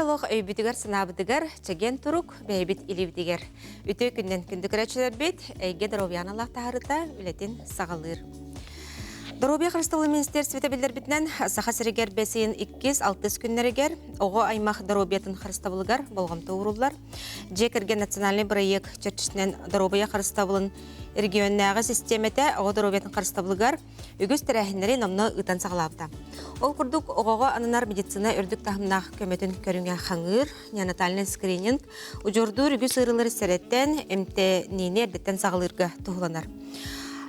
Чөл олох өйбүтүгэр-санаабытыгар чэгиэн турук бэйэбит илиибитигэр. Үтүө күннэн күндү көрөөччүлэрбит, эйгэ доруобуйаналаах таһаарыта үлэтин саҕалыыр. Доруобуйа харыстабылын министиэристибэтэ биллэрбитинэн, Саха сиригэр бэс ыйын иккис-алтыс күннэригэр оҕо аймах доруобуйатын харыстабылыгар болҕомто ууруллар. Дьиэ кэргэн национальнай бырайыак чэрчитинэн доруобуйа харыстабылын регионнааҕы систиэмэтэ оҕо доруобуйатын харыстабылыгар үгүс тэрээһиннэри номнуо ыытан саҕалаабыта. Ол курдук, оҕоҕо ананар медицина үрдүк таһымнаах көмөтүн көрүҥэ хаҥыыр, неонатальнай скрининг, удьуордуур үгүс ыарыылары сэрэттэн, эмтэниини эрдэттэн саҕалыырга туһуланар.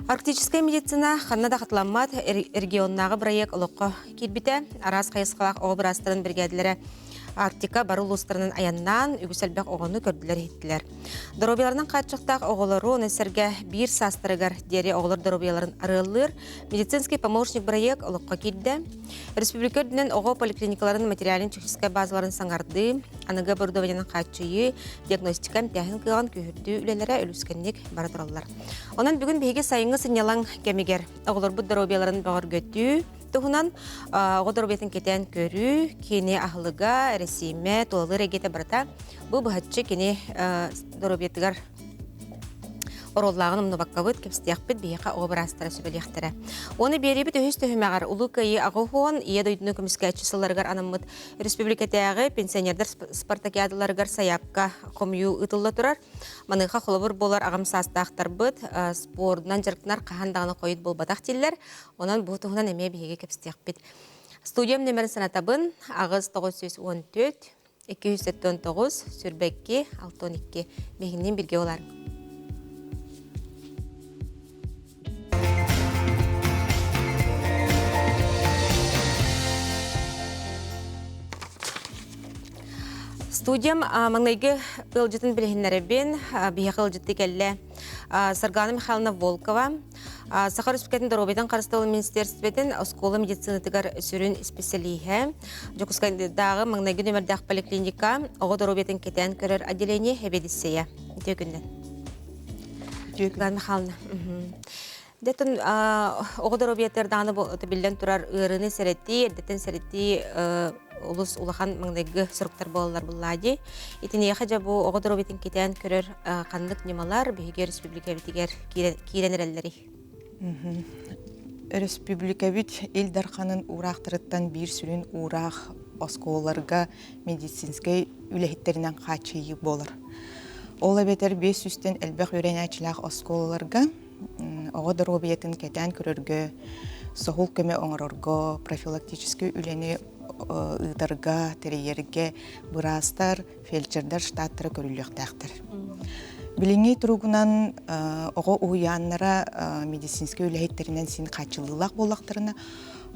Арктическай медицина ханна да хатыламмат регионнааҕы бырайыак олоххо киирбитэ. Араас хайысхалаах оҕо быраастарын биригээдэлэрэ Арктика бары улуустарынан айаннаан, үгүс элбэх оҕону көрдүлэр-иһиттилэр. Доруобуйаларынан хааччахтаах оҕолору, ону сэргэ биир саастарыгар диэри оҕолор доруобуйаларын арыаллыыр медицинский помощник бырайыак олоххо киирдэ. Республика үрдүнэн оҕо поликлиникаларын материальнай-техническэй базаларын саҥардыы, аныгы оборудованиенан хааччыйыы, диагностика эмтээһин кыаҕын күүһүрдүү үлэлэрэ үлүскэнник бара тураллар. Онон бүгүн биһиги сайыҥҥы сынньалаҥ кэмигэр оҕолорбут доруобуйаларын бөҕөргөтүү туһунан оҕо доруобуйатын кэтээн көрүү, кини аһылыга, эрэсиимэ, тулалыыр эйгэтэ барыта Бу быһаччы кини доруобуйатыгар оруоллааҕын умнубаккабыт, кэпсэтиэхпит, биһиэхэ оҕо быраастара сүбэлиэхтэрэ. Уонна биэриибит үһүс түһүмэҕэр Улуу Кыайыы аҕыс Ийэ дойдуну көмүскээччи сылларыгар анаммыт республикатааҕы пенсионердар спартакиадаларыгар сайаапка хомуйуу ыытылла турар. Маныаха холобур буолар аҕам саастаахтарбыт спордунан дьарыктанар хаһан даҕаны хойут буолбатах дииллэр. Онон бу туһунан эмиэ биһиги кэпсэтиэхпит. Студиям нөмерин санатабын 8 914 279 22 62 биһигинниин бииргэ буолаар. Студиям маҥнайгы ыалдьытын билиһиннэрэбин. Биһиэхэ ыалдьытты кэллэ Саргана Михайловна Волкова, Саха Республикатын доруобуйатын харыстабыл министерствотын оскуола медицинатыгар сүрүн исписэлииһэ, Дьокуускайдааҕы маҥнайгы нүөмэрдээх поликлиника оҕо доруобуйатын кэтээн көрөр отделение сэбиэдиссэйэ. Үтүө күннэн. Саргана Михайловна. Дэтэн оҕо доруобуйатыгар даҕаны биллэн турар ыарыыны сэрэтии, эрдэттэн сэрэтии олус улахан маҥнайгы соруктар буолаллар буллаа дии. Итиниэхэ дьэ бу оҕо доруобуйатын кэтээн көрөр ханнык ньымалар биһиги республикабитигэр киирэн эрэллэрий? Өрөспүүбүлүкэбит Ил Дарханын уураахтарыттан биир сүрүн уураах оскуолаларга медицинскэй үлэһиттэринэн хааччыйыы буолар. Ол эбэтэр 500-тэн элбэх үөрэнээччилээх оскуолаларга оҕо доруобуйатын кэтээн көрөргө, соһул көмө оҥорорго, профилактическай үлэни ыытарга, тэрийэргэ быраастар, фельдшердэр штаттара көрүллүөхтээхтэр. Билиҥҥи туругунан оҕо уһуйааннара медицинскэй үлэһиттэринэн син хааччыллыылаах буоллахтарына,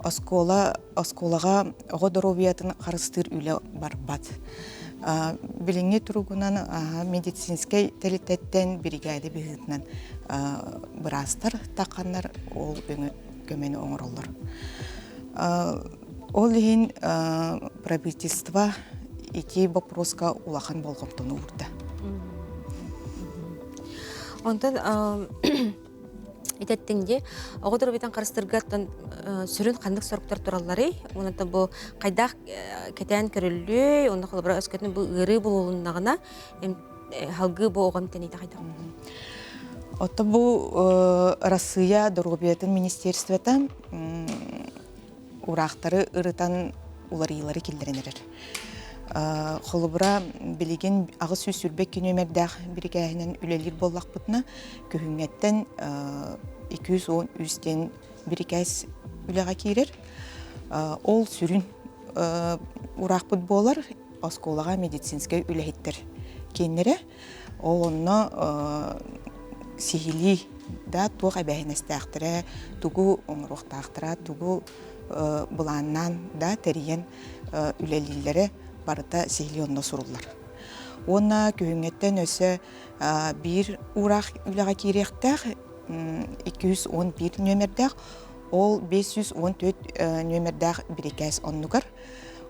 оскуола оскуолаҕа оҕо доруобуйатын харыстыыр үлэ барбат. Билиҥҥи туругунан медицинскэй тэрилтэттэн биригээдэ быһыытынан быраастар тахханнар ол көмөнү оҥороллор. Ол иһин правительство ити боппуруоска улахан болҕомтону уурда. Онтон Итэттиҥ дии. Оҕо доруобуйатын харыстыырга сүрүн ханнык соруктар туралларый? Уонна бу хайдах кэтээн көрүллүөй? Уонна холобура өскөтүн бу ыарыы булулуннаҕына салгыы бу оҕо эмтэниитэ хайдах? Ото бу Россия доруобуйатын министерствота Ураахтары ырытан уларыйыылары киллэрэн эрэр. Холобура, билигин 822 нүөмэрдээх бирикээһинэн үлэлиир буоллахпытына, күһүҥҥэттэн 213 диэн бирикээс үлэҕэ киирэр. Ол сүрүн ураахпыт буолар оскуолаҕа медицинскэй үлэһиттэр киэннэрэ. Ол онно сиһилии да туох эбээһинэстээхтэрэ, тугу оҥоруохтаахтара, тугу былааннаан да тэрийэн үлэлииллэрэ барыта сиһилии онно суруллар. Уонна күһүҥҥэттэн өссө биир уураах үлэҕэ киириэхтээх 211 нүөмэрдээх, ол 514 нүөмэрдээх бирикээс оннугар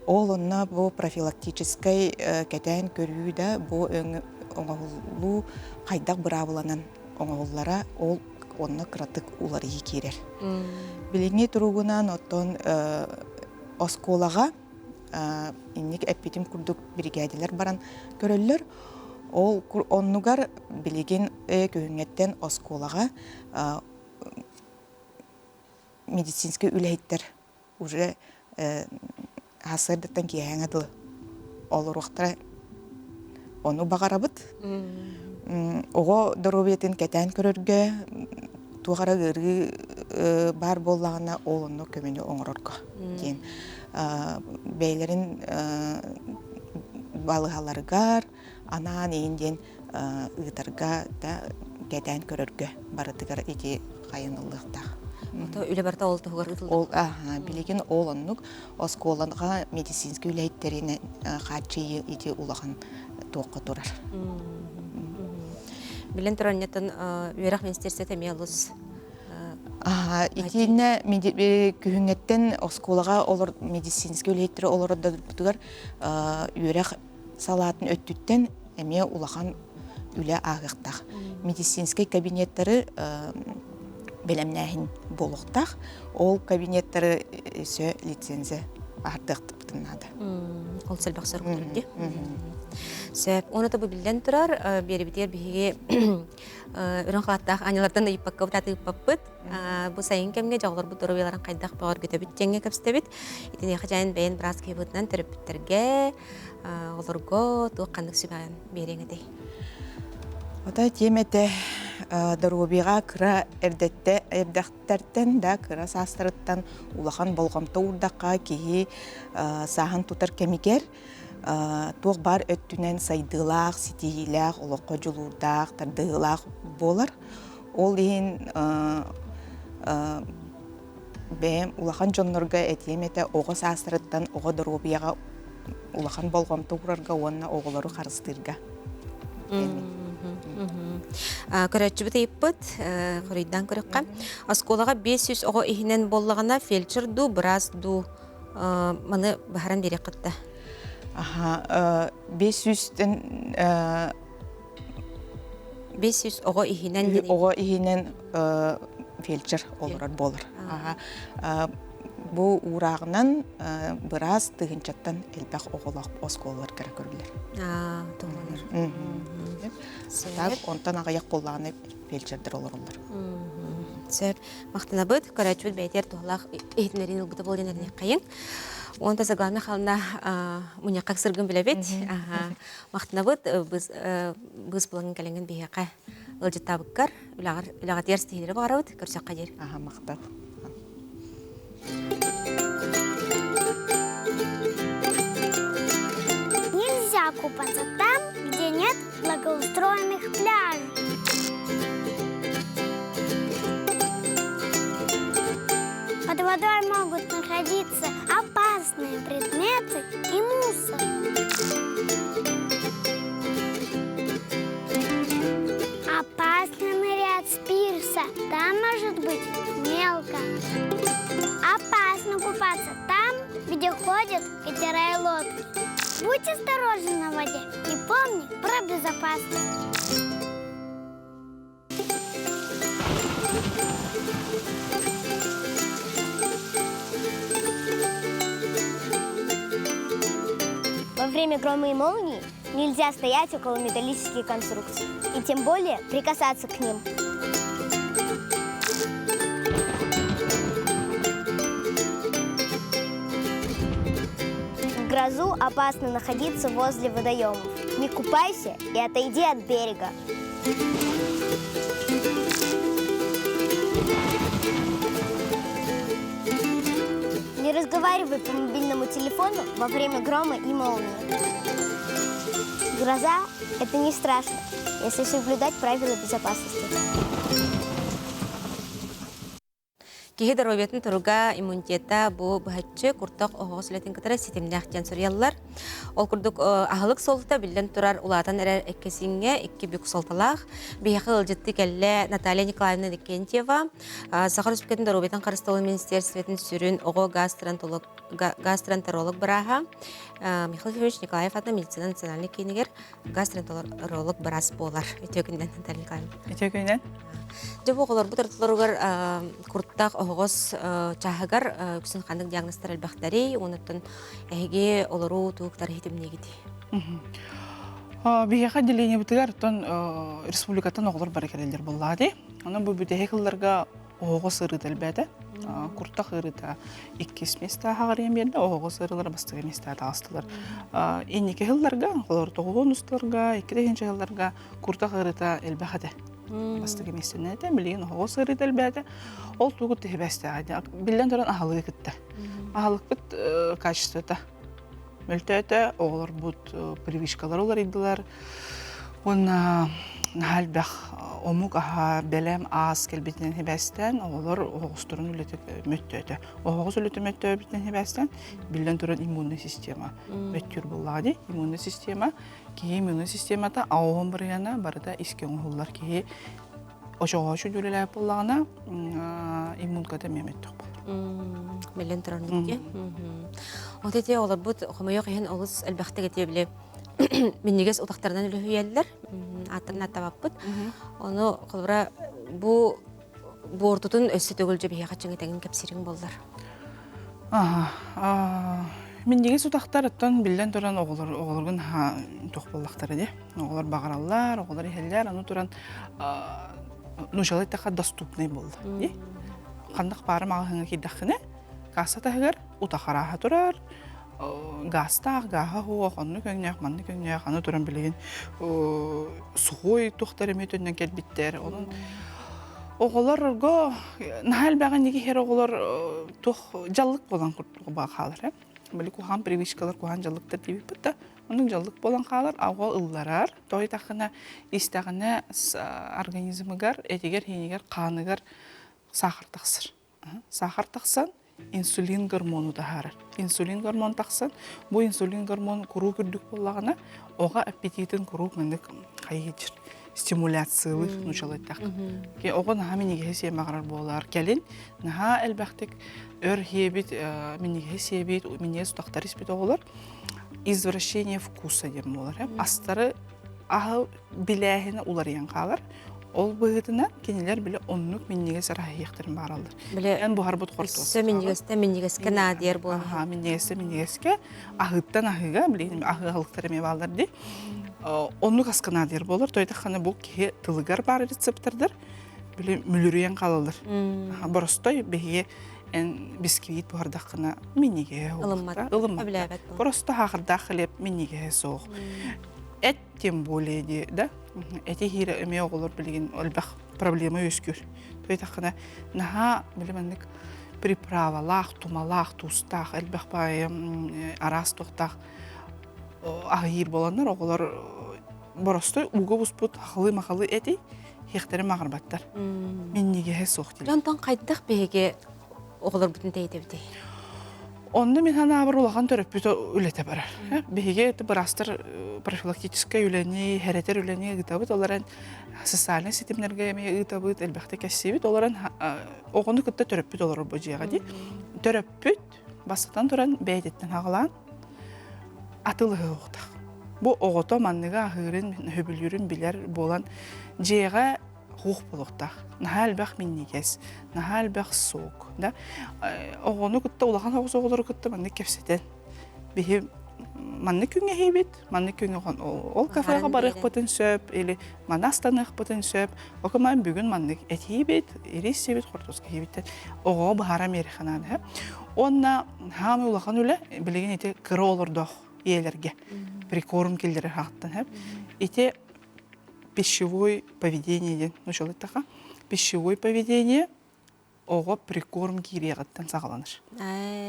Ол онно бу профилактическай кэтээн көрүү да бу оҥоһуллуу хайдах быраабыланан оҥоһуллара ол онно кыратык уларыйыы киирэр. Билиҥҥи туругунан оттон оскуолаҕа Инник эппитим курдук биригээдэлэр баран көрөллөр. Ол оннугар билигин күһүҥҥэттэн оскуолаҕа медицинскэй үлэһиттэр уже сарсыардаттан киэһээҥҥэ дылы олоруохтара ону баҕарабыт. Оҕо доруобуйатын кэтээн көрөргө туох эрэ ыарыы баар буоллаҕына ол онно көмөнү оҥорорго диэн бэйэлэрин балыһаларыгар анаан иин диэн ыытарга да кэтээн көрөргө барытыгар ити хайыныллыахтаах. Ото үлэ барыта ол туһугар ыытыллар. Ол билигин ол оннук оскуолаҕа медицинскэй үлэһиттэрин хааччыйыы ити улахан туохха турар. Билэн туран үөрэх министерствота эмиэ олус Итиэннэ күһүҥҥэттэн оскуолаҕа олор медицинскэй үлэһиттэри олордорбутугар үөрэх салаатын өттүттэн эмиэ улахан үлэ ааһыахтаах. Медицинскэй кабинеттары бэлэмнээһин буолуохтаах. Ол кабинеттары өссө лицензия аһардыахпытын наада. Ол сэлбэх соруктар дии. Сөп. Оны да бу биллэн турар, биэрибитигэр биһиги үрүҥ халаттаах аанньалартан ыйыппакка ыыппаппыт. Бу сайын кэмҥэ дьоҕолорбут доруобуйаларын хайдах бөҕөргөтөбүт диэҥҥэ кэпсэтэбит. Итиниэхэ дьайан бэйэн быраас киһи төрөппүттэргэ, оҕолорго туох ханнык сүбэҕин биэриэҥ этэй? Отой тиэм этэ доруобуйаҕа кыра эрдэттэ эрдэхтэртэн да кыра саастарыттан улахан болҕомто уурдахха киһи сааһын тутар кэмигэр туох баар өттүнэн сайдыылаах, ситиһиилээх, олоххо дьулуурдаах, тардыһыылаах буолар. Ол иһин бэйэм улахан дьоннорго этиэм этэ оҕо саастарыттан оҕо доруобуйаҕа улахан болҕомто уурарга уонна оҕолору харыстыырга. Көрөөччүбүт ыйыппыт, хоруйдаан көрөххө. Оскуолаҕа 500 оҕо иһинэн буоллаҕына фельдшер дуу, быраас дуу маны баһаран биэриэххит да? Аха, 500-тэн 500 оҕо иһинэн оҕо иһинэн фельдшер олорор буолар. Бу уурааҕынан быраас тыһыынчаттан элбэх оҕолоох оскуолаларга көрүллэр. Туһаланар. Так, онтон аҕыйах буоллаҕына фельдшердэр олороллор. Сөп. Махтанабыт. Көрөөччүбүт бэйэтигэр туһалаах иһитиннэриини ылбыта буолуо диэн эрэнэххэйиҥ. Уонна Саглана Михайловна мунньахха сыргын билэбит. Махтанабыт быыс булан кэлэҥҥин биһиэхэ ыалдьыттаабыккар үлэҕитигэр ситиһиилэри баҕарабыт. Көрсөххө диэри. Аха, махтал. Нельзя купаться там, где нет благоустроенных пляжей. Под водой могут находиться опасные предметы и мусор. Опасно нырять с пирса, там может быть мелко. Опасно купаться там, где ходят катера и лодки. Будь осторожен на воде и помни про безопасность. Во время грома и молнии нельзя стоять около металлических конструкций и тем более прикасаться к ним. В грозу опасно находиться возле водоемов. Не купайся и отойди от берега. Не разговаривай по мобильному телефону во время грома и молнии. Гроза – это не страшно, если соблюдать правила безопасности. Киһи доруобуйатын туруга, иммунитета бу быһаччы куртах оһоҕос үлэтин кытары ситимнээх диэн суруйаллар. Ол курдук аһылык суолта биллэн турар улаатан эрэр эккэсиҥҥэ икки бүк суолталаах. Биһиэхэ ыалдьыттыы кэллэ Наталья Николаевна Иннокентьева, Саха Республикатын доруобуйатын харыстабылын министиэристибэтин сүрүн оҕо гастроэнтеролог бырааһа Михаил Ефимович Николаев аатынан медицина национальнай киинигэр гастроэнтеролог быраас буолар. Үтүө күнүнэн, Наталья Николаевна. Үтүө күнүнэн. Дьэ бу оҕолорбут ортолоругар куртах. оһоҕос чааһыгар үксүн ханнык диагнозтар элбэхтэрий, онуттан эһиги олоруу тугуктар иһитимниигитий? Биһиэхэ отделениебытыгар оттон республикаттан оҕолор бары кэлэллэр буоллаҕа дии. Онон бу бүтэһик ылларга оһоҕос ыарыыта элбээтэ. Куртах ыарыыта иккис миэстэ аһаҕарыйан биэрдэ, оһоҕос ыарыылара бастакы миэстэҕэ таҕыстылар. Инники сылларга, олор тоҕуһун усталарга, икки тыһыынча сылларга куртах ыарыыта элбэх этэ. Бастакы миэстэни этэ, билигин оһоҕос ыарыыта элбээтэ. Ол тугу тиһибэстээҕэ. Биллэн туран аһылыгы кытта. Аһылыкпыт качествота мөлтөөтө, оҕолорбут привычкалара уларыйдылар. Уонна наһаа элбэх омук аһа бэлэм аас кэлбитинэн сибээстээн оҕолор оһоҕосторун үлэтэ мөттөөтө. Оһоҕос үлэтэ мөттөөбүтүнэн сибээстээн биллэн туран иммунная система мөттүүр буоллаҕа дии. Иммунная система киһи иммунная системата аоһун бырыһыана барыта искэ оҥоһуллар киһи очоҕоочу үлэлээбит буоллаҕына иммунката эмиэ мөлтөх буолар. Биллэн турар дии. Вот эти олорбут хомойуох иһин олус элбэхтик эти били минньигэс утахтарынан үлүһүйэллэр. Ааттарын аттабаппыт. Ону холобура бу буортутун өссө төгүл дьэбиһиэхэ чиҥэтэҥин кэпсириҥ буоллар. Минньигэс утахтар оттон биллэн туран оҕолор оҕолоргун туох буоллахтара дии. Оҕолор баҕараллар, оҕолор иһэллэр, аны туран нуучалыы эттэххэ доступный буолла. Ханнык баары маҕаһыыҥҥа киирдэххинэ, касса таһыгар утах арааһа турар, гаастаах, гааһа суох, оннук өҥнөөх, маннык өҥнөөх, аны туран билигин сухой туохтар эмиэ төннөн кэлбиттэр. Онон оҕолорго наһаа элбэҕи инники иһэр оҕолор туох дьаллык буолан курдук хаалар. Били куһаҕан привычкалар, куһаҕан дьаллыктар диэбиппит да, Оннук дьаллык буолан хаалар, оҕо ылларар, тоойутаххына истэҕинэ организмыгар, этигэр-иинигэр, хааныгар саахар тахсар. Саахар тахсан инсулин гормону таһаарар. Инсулин гормон тахсан, бу инсулин гормон куруук үрдүк буоллаҕына, оҕо аппетитин куруук маннык хайыыр, стимуляциялыыр нуучалыы эттэххэ. Оҕо наһаа минньигэһи сиэн баҕарар буолар. Кэлин наһаа элбэхтик өр сиэбит, минньигэһи сиэбит, минньигэс утахтар испит оҕолор извращение вкуса диэн буолар. Астары аһы билээһинэ уларыйан хаалар. Ол быһыытынан кинилэр били оннук минньигэс араһыйыахтарын баараллар. Били Эн буһарбыт хортуоска. Өссө минньигэстэ минньигэскэ наадыйар буолар. Аха, минньигэстэ минньигэскэ, аһыыттан аһыыга, билигин аһыы аһылыктар эмиэ бааллар дии. Оннук аска наадыйар буолар. Тойтаххана бу киһи тылыгар баар рецептордар били мүлүрүйэн хаалаллар. Боростой биһиги эн бисквит буһардаххына минньигэһэ ылыммат. Ылыммат. Просто хаахырдаах хлеб минньигэһэ суох. Эт тем более дии да. Эти иһиирэ эмиэ оҕолор билигин элбэх проблема үөскүүр. Тойтаххына наһаа били маннык приправалаах, тумалаах, туустаах, элбэх баайы араас туохтаах аһыйыыр буоланнар оҕолор боростой ууга буспут халы-махалы эти Иэхтэрин маҕарбаттар. Минньигэһэ суох дииллэр. Онтон хайдах биһиги оҕолорбутун тэйитэбитий? Онно мин санаабар улахан төрөппүт үлэтэ барар. Биһиги быраастар профилактическай үлэни, хэрэтэр үлэни ыытабыт, олорон социальнай ситимнэргэ эмиэ ыытабыт, элбэхтик кэссиибит, олорон оҕону кытта төрөппүт олорор бу дьиэҕэ дии. Төрөппүт бастатан туран бэйэтиттэн аҕалаан атылыһыахтаах. Бу оҕото манныгы аһыырын, сөбүлүүрүн билэр буолан дьиэҕэ хуох буолуохтаах. Наһаа элбэх минньигэс, наһаа элбэх сок. Да? Оҕону кытта, улахан оҕус оҕолору кытта маннык кэпсэтэн биһи маннык күҥҥэ иһиибит, маннык күҥҥэ ол кафеҕа барыахпытын сөп или манна астаныахпытын сөп. Окуман бүгүн маннык этиибит, ирис сиэбит, хортуоска иһиибит оҕоҕо быһааран биэриэххэ наада. Уонна хаамай улахан үлэ билигин ити кыра олордоох ийэлэргэ прикорм киллэрэр хаҕыттан сөп. Ити пищевой поведение диэн нучалыттаха пищевой поведение оҕо прикорм киириэҕиттэн саҕаланар.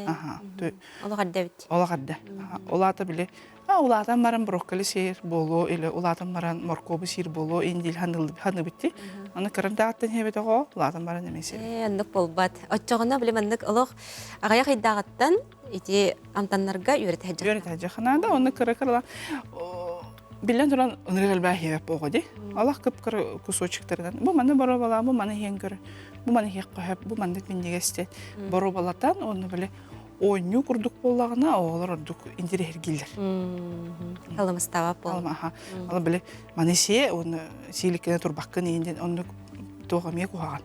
Аха. Олох эрдэ эбит. Олох эрдэ. Ол аата били улаатан баран брокколи сиир буолуо или улаатан баран моркуобу сиир буолуо индил ханыбытти. Аны кырардааттан иһэбит оҕо улаатан баран эмиэ сиир. Ээ, оннук буолбат. Оччоҕуна били маннык олох аҕыйах ыйдааҕыттан ити амтаннарга үөрэтэ сылдьар. Үөрэтэ сылдьар наада. Онно кыра-кыралаан биллэн туран ынырык элбэх иһэп оҕо дии. Алах кып-кыра кусочектарынан. Бу маны боруобалаа, бу маны иһэн көр. Бу маны иһиэххэ сөп, бу маннык минньигэс диэн боруобалатан уонна били оонньуу курдук буоллаҕына оҕолор ордук интириэһиргииллэр. Алымыстаабат буолла. Алма, аха. Ала били маны сиэ уонна сииликкинэ турбаккын иин диэн оннук туох эмиэ куһаҕан.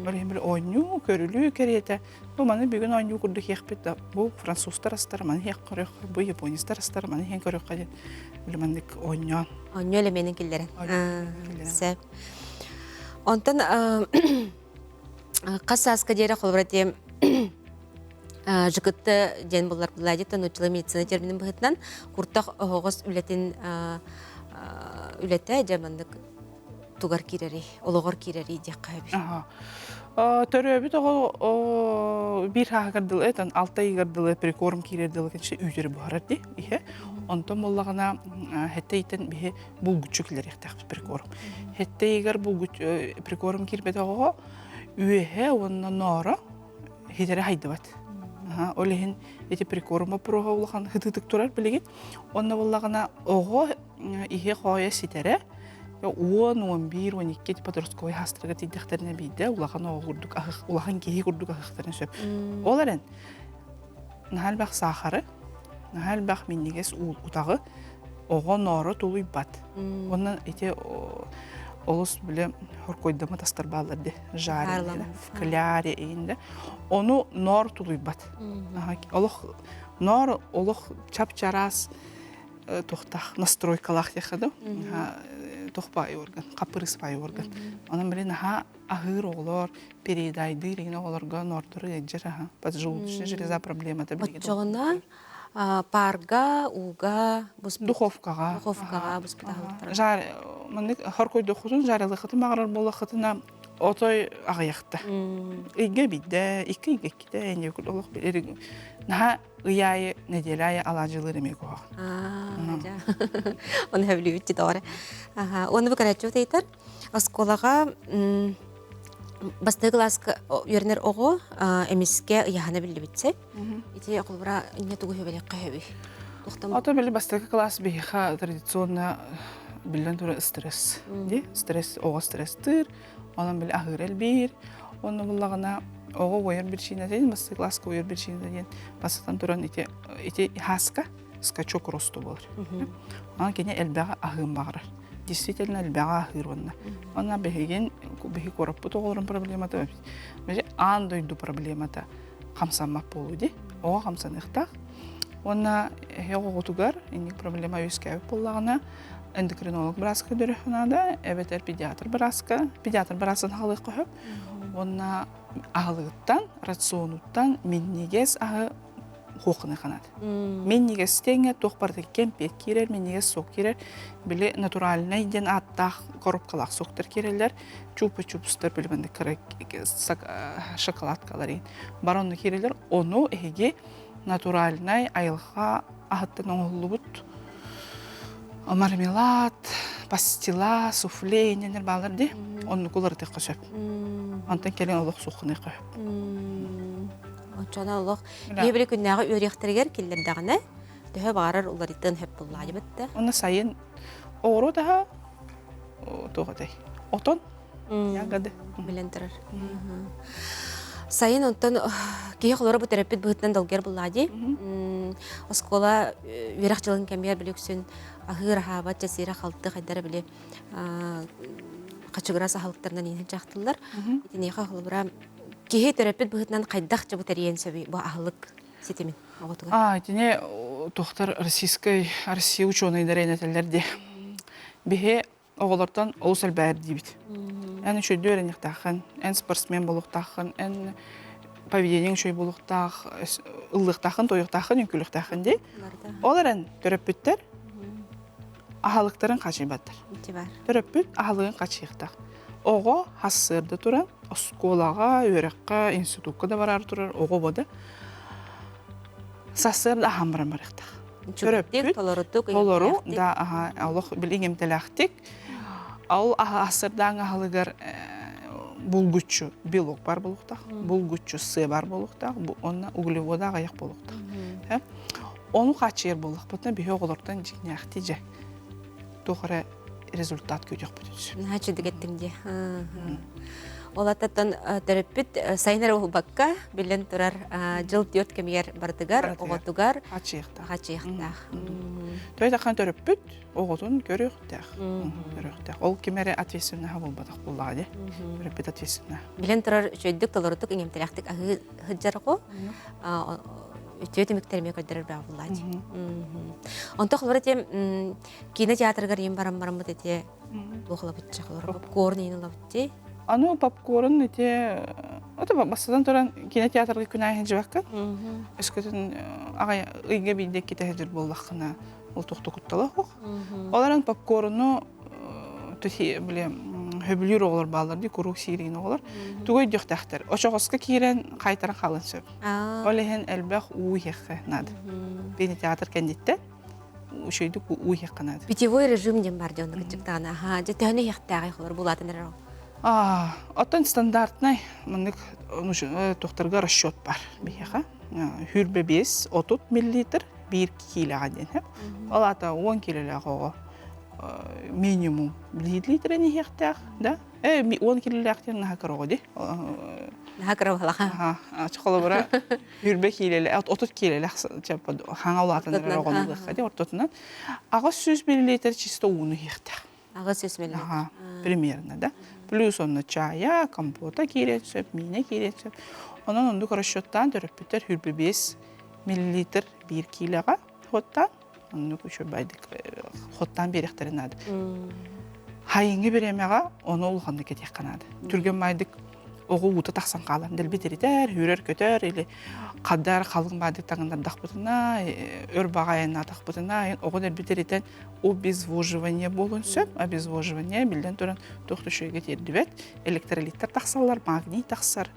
Ол иһин били оонньуу, көрүлүү кэриэтэ. Бу маны бүгүн оонньуу курдук иэхпит да, бу французтар астара маны иһиэх көрүөххэ, бу японецтар астара маны иһэн көрүөххэ диэн били маннык оонньоон. Оонньуу элеменин киллэрэн. Сөп. Онтон хас сааска диэри холобура диэм ЖКТ диэн буллар булладиттан нууччалыы медицина терминин быһыытынан куртах оһоҕос үлэтин үлэтэ дьэ маннык тугар киирэрий, олоҕор киирэрий диэххэ сөбүй? Төрөөбүт оҕо биир сааһыгар дылы, этэн алта ыйыгар дылы прикорм киирэр дылы кэнчэ үүтүрү буһарар дии иһэ. Онтон буоллаҕына хэттэ ыйтан биһи булгуччу киллэриэхтээхпит прикорм. Хэттэ ыйыгар булгуччу прикорм киирбэтэх оҕо үөһэ уонна нооро хитэрэ хайдыбат. Ол иһин ити прикорм боппуруоһа улахан хытыытык турар билигин. Онно буоллаҕына оҕо иһи хоойо ситэрэ 10, 11, 12 подростковай хаастарга тиийдэхтэринэ биирдэ улахан оҕо курдук улахан киһи курдук аһыахтарын сөп. Ол эрэн наһаа элбэх саахары, наһаа элбэх минньигэс утаҕы оҕо норо тулуйбат. Уонна ити олус бile хоркойдама тастар бааллар де жареный в кляре иинде ону ноор тулуйбат. Олох ноор олох чап-чараас туохтаах настройкалаах диэххэ дуу туох баай орган хаппырыыс баай орган онон били наһаа аһыыр оҕолор переедайдыыр игин оҕолорго нордору ыалдьар аха поджелудочная железа проблемата билигин Оччоҕуна парга ууга духовкаҕа духовкаҕа буспут аһылыктара жар маннык хоркойдоххутун жарылыххытын баҕарар буоллаххытына отой аҕыйахта ыйга биирдэ икки ыйга иккитэ инньэ олох наһаа ый аайы, нэдиэлэ аайы алаадьылыыр эмиэ куһаҕан. Оны хөбүлүүбүт тоҕо Уонна бу көрөөччү ыйытар оскуолаҕа бастакы кылааска үөрэнэр оҕо эмискэ ыйаһана биллибитсэ. Ити холобура инне тугу хөбүлэххэ хөбүй? Ото били бастакы класс биһиэхэ традиционно биллэн турар стресс. Ди стресс оҕо стресстыыр, Онон били аһыыр элбиир. Онно буллаҕына оҕо уойар биричиинэтин, бастакы класска уойар биричиинэтэ диэн бастатан туран ити ити хааска скачок росту буолар. Онон кини элбэҕи аһыын баҕарар. Действительно элбэҕи аһыыр уонна. Онно биһигин биһи куораппыт оҕолорун проблемата аан дойду проблемата хамсаммат буолуу дии. Оҕо хамсаныахтаах. Уонна эһи оҕоҕутугар инник проблема үөскээбит буоллаҕына эндокринолог бырааска көрдөрүөххэ наада, эбэтэр педиатр бырааска, педиатр быраасын аһылыахха сөп. Уонна аһылыгыттан, рационуттан минньигэс аһы хуохханыахха наада. Минньигэс тэҥэ туох барыта кэмпиэт киирэр, минньигэс сок киирэр. Били натуральнай диэн ааттаах коробкалаах соктар киирэллэр. Чупа-чупстар, били маннык кыра шоколадкалар бар онно киирэллэр. Ону эһиги натуральнай айылҕа аһыттан оҥоһуллубут мармелад, пастила, суфле иннэнэр баалар дии. Оннук уларытыахха сөп. Онтон кэлин олох суохханыахха сөп. Оччоно олох биһи күннээҕи үөрүйэхтэригэр киллэрдэҕинэ төһө баҕарар уларытыан сөп буллаадьыбыт да. Онно сайын оҕуруот аһа туох этэй? Отон Ягоды. Билэн турар. Сайын онтон киһи холоро бу төрөппүт быһыытынан долгуйар буллаа дии. Оскуола үөрэх дьылын кэмигэр били үксүн аһыыр аһаабат чэсиирэ халты хайдара били хачыгырас аһылыктарынан иһин дьахтыллар. Итиниэхэ холобура киһи төрөппүт быһыытынан хайдах дьабы тэрийэн сөбүй бу аһылык ситимин оҕотугар? А, итини туохтар российскай Россия учуонайдара этэллэр дии. Биһи оҕолортон олус элбээр диибит. Эн үчүгэйдик үөрэниэхтээххин, эн спортсмен буолуохтааххын, эн поведениеҥ үчүгэй буолуохтаах, ыллыахтааххын, туойуохтааххын, үҥкүүлүөхтээххин дии. Ол эрэн төрөппүттэр аһылыктарын хачыйбаттар. Төрөппүт аһылыгын хачыйыахтаах. Оҕо хассыарда туран оскуолаҕа, үөрэххэ, институкка да бараары турар оҕо бода сарсыарда аһаан баран барыахтаах. Төрөппүт толорутук, толору да аха олох били иҥэмтэлээхтик ол аһасырдаан аһылыгар булгуччу белок бар буолуохтаах, булгуччу сыа бар буолуохтаах, уонна углевода аҕыйах буолуохтаах. Ону хааччыйар буоллахпытына биһи оҕолортон дьиҥнээхтии дьэ туох эрэ результат күүтүөхпүт үсү. Наһаа чэдик эттим дии. Ол аттан төрөппүт сайын эрэ буолбакка, биллэн турар, дьыл түөрт кэмигэр барытыгар, оҕотугар хачыйыахтаах. Хачыйыахтаах. Той тахан төрөппүт оҕотун көрүөхтээх. Көрүөхтээх. Ол ким эрэ ответственноһа буолбатах буоллаҕа дии. Төрөппүт ответственноһа. Билэн турар үчүгэйдик толорутук иҥэмтэлээхтик аһыы сылдьар оҕо үтүө түмүктэр эмиэ көрдөрөр баа буоллаа дии. Онто холобура этиэм киинэ театрыгар иин баран бараммыт этиэ туох ылабытча холобура попкорн иин ылабытчи. Аны попкорн ити ото бастатан туран киинэ театрга күн аайы сылдьыбаккын. Өскөтүн аҕай ыйга биирдэ иккитэ сылдьар буоллаххына ол туохта куттала суох. Ол эрэн попкорну били хөбүлүүр оҕолор бааллар дии куруук сиирин оҕолор тугу өйдүөхтээхтэр очоҕоско киирэн хайтаран хаалан сөп ол иһин элбэх уу иһиэххэ наада кинотеатр кэнниттэн үчүгэйдик уу иһиэххэ наада питьевой режим диэн бар дьон кыччыктаана аха дьэ төһөнү иһиэхтээҕий холор булаатын эрэр оттон стандартнай маннык туохтарга расчет бар биһиэхэ хүрбэ биэс отут миллилитр биир киилэҕэ диэн ол аата уон киилэлээх оҕо минимум биир литрэн иһиэхтээх да уон киилэлээх диэн наһаа кыра оҕо дии наһаа кыра буолаха холобура хүрбэ киилэлээх отут киилэлээх хаҥа улаатан эрэр оҕону ылыахха дии ортотунан 800 миллилитр чисто ууну иһиэхтээх 800 миллилитр примерно да плюс онно чая компота киириэн сөп миинэ киириэн сөп онон оннук расчеттаан төрөппүттэр хүрбэ биэс миллилитр биир киилэҕэ хоттаан оннук үчүгэйдик хоттаан биэриэхтэрин наада хайыҥҥы бириэмэҕэ ону улаханнык кэтиэххэ наада түргэн маайдык оҕо уута тахсан хаалан дэлби тиритэр үүрэр-көтөр или хадар халыҥ баайдык таҥыннардахпытына өр баҕайынаатахпытына оҕо дэлби тиритэн обезвоживание буолуон сөп обезвоживание биллэн туран туох да үчүгэйгэ тиэрдибэт электролиттэр тахсаллар магний тахсар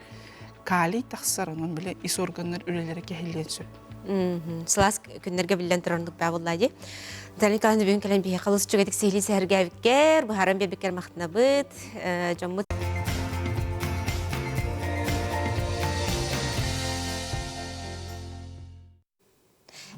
калий тахсар, онон били ис органнар үлэлэрэ кэһиллиэн сөп. Сылаас күннэргэ биллэн турар оннук баа буоллаа дии. Наталья Николаевна бүгүн кэлэн биһиэхэ олус үчүгэйдик сиһилии сэһэргээбиккэр, быһааран биэрбиккэр махтанабыт. Дьоммут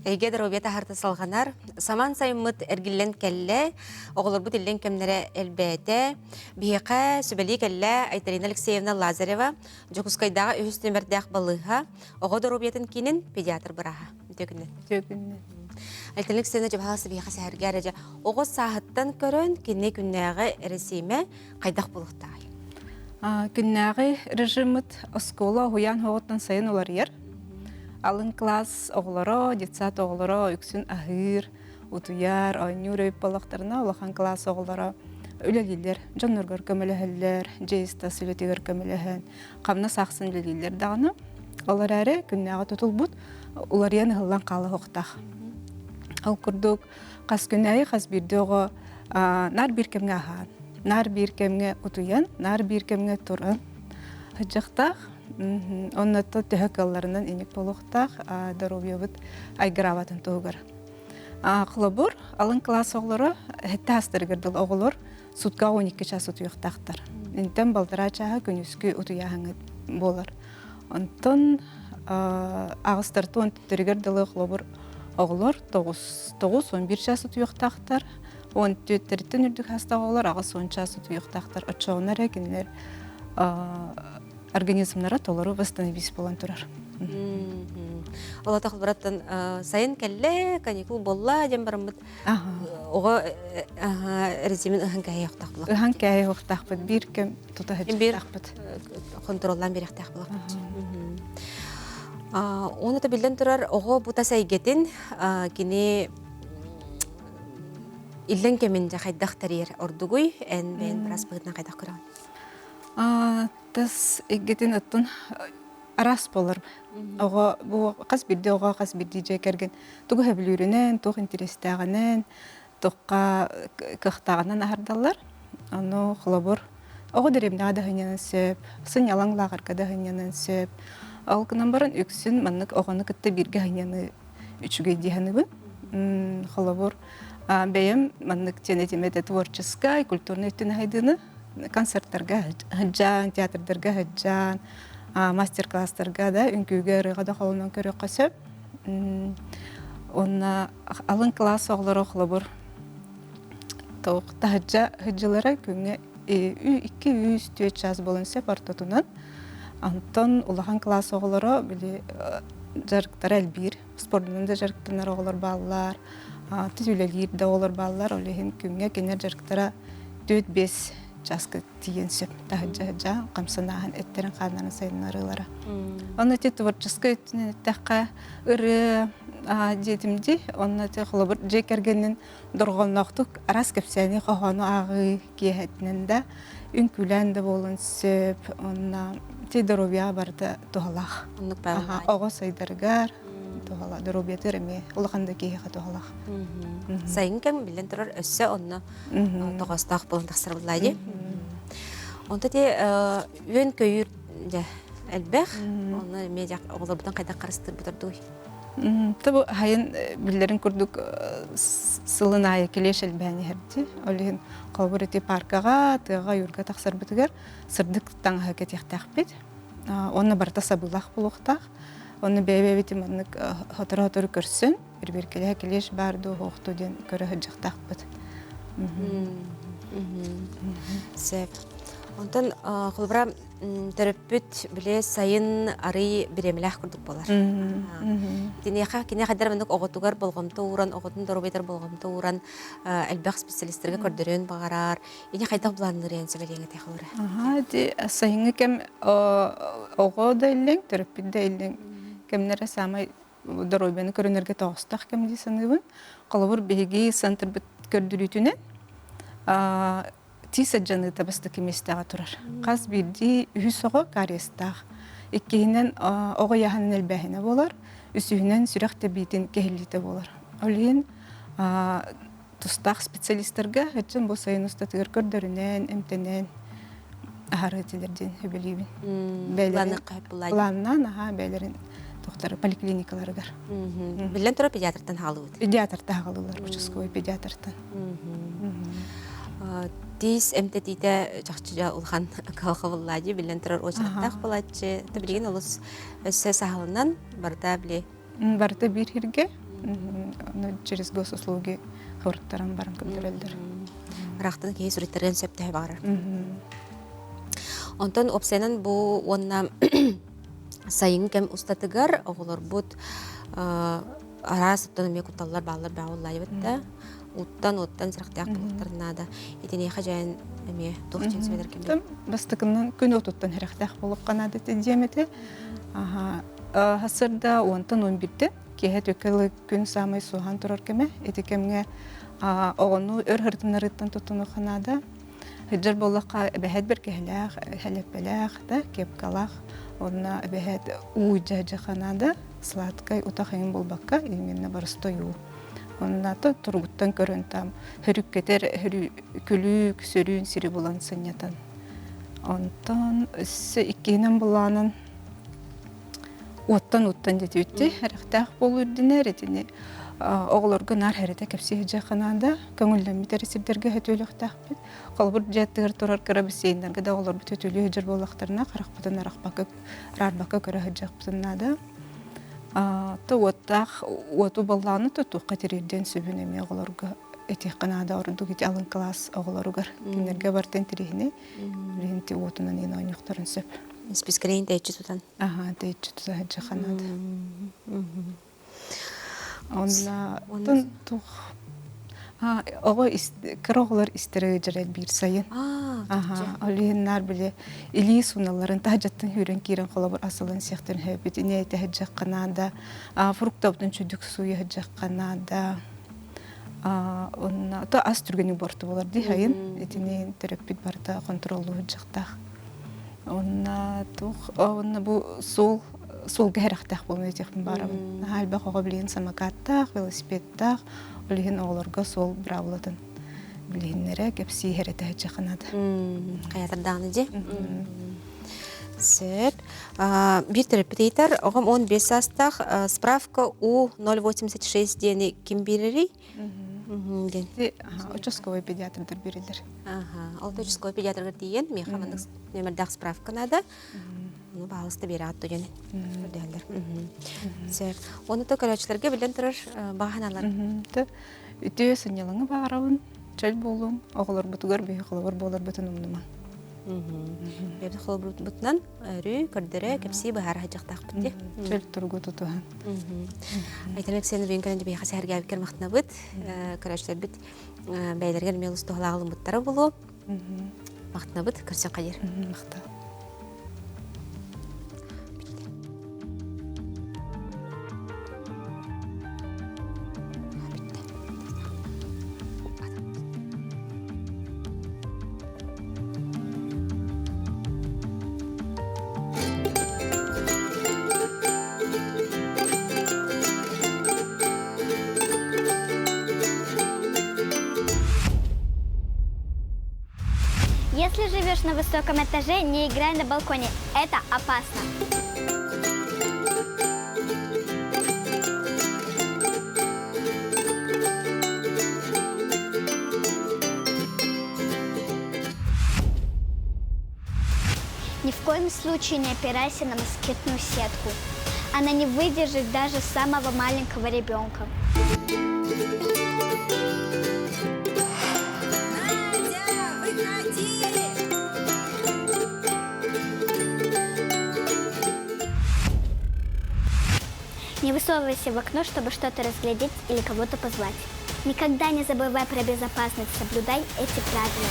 Эйгэ доруобуйа таһаарта салҕанар. Самаан сайыммыт эргиллэн кэллэ. Оҕолорбут иллэҥ кэмнэрэ элбээтэ. Биһиэхэ сүбэлии кэллэ Айталина Алексеевна Лазарева, Дьокуускайдааҕы үһүс нүөмэрдээх балыыһа, оҕо доруобуйатын киинин педиатр бырааһа. Үтүө күнүнэн. Үтүө күнүнэн. Айталина Алексеевна дьабаһаласы биһиэхэ сэһэргээ эрэ дьэ оҕо сааһыттан көрөн кини күннээҕи эрэсиимэ хайдах буолуохтааҕый? Күннээҕи режиммыт оскуола уһуйаан оҕоттон сайын уларыйар. Алын класс оҕолоро, детсад оҕолоро үксүн аһыыр, утуйар, оонньуур өй буоллахтарына, улахан класс оҕолоро үлэлииллэр, дьонноргор көмөлөһөллөр, дьиэ ис-тас үлэтигэр көмөлөһөн, хамнас ахсын үлэлииллэр даҕаны. Ол эрээри күннээҕи тутулбут уларыйан ыһыллан хаалыахтаах. Ол курдук хас күн аайы хас биирдии оҕо наар биир кэмҥэ аһаан, наар биир кэмҥэ утуйан, наар биир кэмҥэ туран сылдьыахтаах. Оннуттан төһө кыалларынан инник буолуохтаах доруобуйабыт айгыраабатын туһугар. Холобур, алын кылаас оҕолоро сэттэ аастарыгар дылы оҕолор сутка 12 чаас утуйуохтаахтар. Интэн балтараа чааһа күнүскү утуйааһыҥҥыт буолар. Онтон аҕыстартан төттөрүгэр дылы холобур оҕолор тоҕус тоҕус он биир чаас утуйуохтаахтар. Он түөттэриттэн үрдүк саастаах оҕолор 80 чаас утуйуохтаахтар. Оччоҕуна эрэ кинилэр организмнара толору восстановись буолан турар. Ол атах бараттан сайын кэллэ, каникул буолла диэн бараммыт оҕо режимин ыһан кээһиэхтаах буолар. Ыһан кээһиэхтаахпыт биир кэм тута сылдьыахтаахпыт. Хонтуруоллаан биэриэхтээх буолахпыт. Уонна да биллэн турар оҕо бу тас эйгэтин кини иллэҥ кэмин дьэ хайдах тэрийэр ордугуй эн бэйэн быраас быһыытынан хайдах көрөҕүн? Тас эйгэтин оттон араас буолар. Оҕо бу хас биирдии оҕо хас биирдии дьиэ кэргэн тугу сөбүлүүрүнэн, туох интэриэстээҕинэн, туохха кыахтааҕынан аһардаллар. Ону холобур, оҕо дэриэбинэҕэ да сынньанан сөп, сынньалаҥ лааҕырга да сынньанан сөп. Ол гынан баран үксүн маннык оҕону кытта бииргэ сынньаныы үчүгэй дии саныыбын. Холобур, бэйэм маннык диэн этим этэ творческай, культурнай өттүн аһайдыыны концерттарга сылдьан, театрдарга сылдьан, мастер-класстарга да, үҥкүүгэ, ырыаҕа да холонон көрүөххэ сөп. Уонна алын кылаас оҕолоро холобур туох таһырдьа сылдьаллара күҥҥэ 2-3-4 чаас буолан сөп ортотунан. Онтон улахан кылаас оҕолоро били дьарыктара элбиир. Спордунан да дьарыктанар оҕолор бааллар, тус үлэлиир да оҕолор бааллар. Ол иһин күҥҥэ кинилэр дьарыктара 4-5 чааска тиийэн сөп. Таһырдьа сылдьан хамсанааһын эттэрин-хааннарын сайыннарыылара. Онно ити творческай өттүнэн эттэххэ ырыа диэтим дии. Онно ити холобур дьиэ кэргэнин дорҕоонноохтук араас кэпсээни хоһоону ааҕыы киэһэтинэн да үҥкүүлээн да буолуон сөп. Онно ити доруобуйаҕа барыта туһалаах. Оннук Оҕо сайдарыгар туһалаах, доруобуйатыгар эмиэ улахан да киһиэхэ туһалаах. Сайын кэм биллэн турар өссө онно тоҕоостоох буолан тахсар буоллаа дии. Онто ти үөн-көйүүр дьэ элбэх. Онно эмиэ дьэ оҕолорбутун хайдах харыстыырбыт ордугуй? Табы хайын биллэрин курдук сылын аайы килиэш элбээн иһэрди. Ол иһин холобур ити паркаҕа, тыаҕа, ойуурга тахсарбытыгар сырдык таҥаһы кэтиэхтээхпит. Онно барыта сабыылаах буолуохтаах. Онно бэйэ-бэйэбитин маннык сотору-сотору көрсөн, бирбиркэлэһэ килиэш баар дуо, суох дуо диэн көрө сылдьыахтаахпыт. Сөп. Онтон холобура төрөппүт били сайын арый бириэмэлээх курдук буолар. Киниэхэ кини хайдар маннык оҕотугар болҕомто ууран, оҕотун доруобуйатыгар болҕомто ууран элбэх специалистарга көрдөрүөн баҕарар. Ини хайдах былаанныырыан сөбөлиэҥ этэ холобура? Аха, ити сайыҥҥы кэм оҕо да иллэҥ, төрөппүт да иллэҥ кэмнэрэ саамай доруобуйаны көрүнэргэ тоҕостоох кэм дии саныыбын. Холобур, биһиги центрбыт көрдөрүүтүнэн тиис алдьаныыта бастакы миэстэҕэ турар. Хас биирдии үһүс оҕо кариестаах. Иккиһинэн оҕо ыйааһынын элбээһинэ буолар. Үсүһүнэн сүрэх тэбиитин кэһиллиитэ буолар. Ол иһин тустаах специалистарга ыччан бу сайын устатыгар көрдөрүнэн, эмтэнэн аһары этилэр диэн сөбүлүүбүн. Бэйэлэрин планнаан аһаа бэйэлэрин тохтор поликлиникаларыгар. Биллэн турар педиатртан хаалыбыт. Педиатртан хаалылар, участковый педиатртан. Тиис эмтэтиитэ чахчы улахан кыһалҕа дии биллэн турар уочараттаах буолааччы. Билигин олус өссө саһылынан барыта били Барыта биир сиргэ через госуслуги хоруттаран баран көрдөрөллөр. Ыраахтан киһи суруйтарыан сөп төһө баҕарар. Онтон уопсайынан бу уонна сайыҥҥы кэм устатыгар оҕолорбут араас оттон эмиэ кутталлар бааллар баҕаллаайбыт да уттан уоттан сырахтаах буолуохтарын наада. Итиниэхэ дьайан эмиэ туох дьин сүбэлэр ким Бастакынан күн отуттан хэрэхтээх буолуохха наада диэм этэ. Сарсыарда уонтан 11-тэн киэһэ түккэ күн саамай суоһаан турар кэмэ. Ити кэмҥэ оҕону өр һырытыннарыттан туттунуохха наада. Сылдьар буоллахха эбэһээт бэргэһэлээх, хэлэппэлээх да, кепкалаах. Уонна эбэһээт уу дьаһдьаха наада, сладкай утах эҥин буолбакка, именно боростой уу. Онно туругуттан көрөн там хөрүккэтэр күлүүк, сөрүүн сири булан сынньатан. Онтон өссө иккиһинэн булаанан уоттан-уттан диэтибитти эрэхтээх буолуу үрдүнэр итини оҕолорго наар хэрэтэ кэпсии сылдьыахха наада көҥүллэммит эрэ сирдэргэ сөтүөлүөхтээхпит холобур дьиэ аттыгар турар кыра бассейннарга да оҕолорбут сөтүөлүү сылдьар буоллахтарына харахпытын арахпакка араарбакка көрө сылдьыахпытын наада то уоттаах уоту баллааны тутуохха тириэрдиэн сөбүн эмиэ оҕолорго этиэххэ наада ордук ити алын кылаас оҕолоругар кинилэргэ барытын тириһини билигин уотунан иин оонньуохтарын сөп Испискэлэйин тэйиччи тутан. Аха, тэйиччи тута сылдьыахха наада. Онна оттон туох оҕо кыра оҕолор истэрэ ыдьар биир сайын. Аха, ол иһин наар били илии сууналларын таһдьаттан сүүрэн киирэн холобур асылын сиэхтэрин сөбүт ини этэ сылдьыахха наада. Фруктабытын чүдүк сууйа сылдьыахха наада. Онно то ас түргэнник буорту болар дии сайын. Итини төрөппүт барыта хонтуруоллуу сылдьыахтаах. Онно туох онно бу суол суолга сэрэхтээх буолуо диэхпин баарабын. Наһаа элбэх оҕо билигин самокаттаах, велосипедтаах, ол иһин оҕолорго суол быраабылатын билиһиннэрэ, кэпсии иһэрэтэ сылдьыахха наада. Хайатар даҕаны дьэ. Сөп. Биир төрөппүт ыйытар, оҕом 15 саастаах справка У086 диэни ким биэрэрий? Диэн. Участковый педиатрдар биэрэллэр. Аха, ол участковый педиатрга тиийэн, миэхэ маннык нүөмэрдээх справка наада. Ну, баалыста биэрэ атту диэн көрдөһөллөр. Сөп. Оны то көрөөччүлэргэ билэн турар баҕа санаалар. Үтүө сынньалаҥы баҕарабын. Чөл буолуҥ, оҕолорбутугар биһи холобур буоларбытын умнумаҥ. Бэйэбит холобурбутунан өрүү көрдөрө, кэпсии быһаара сылдьахтаахпыт дии. Чөл туругу тутуһан. Айтан Алексеевна бүгүн кэлэн биһиэхэ сэһэргээбиккэр махтанабыт. Көрөөччүлэрбит бэйэлэригэр эмиэ олус туһалаах ылыммыттара буолуо. Махтанабыт, көрсөн хайыр. Махтал. Если живешь на высоком этаже, не играй на балконе. Это опасно. Ни в коем случае не опирайся на москитную сетку. Она не выдержит даже самого маленького ребенка. Надя, выходи! Не высовывайся в окно, чтобы что-то разглядеть или кого-то позвать. Никогда не забывай про безопасность, соблюдай эти правила.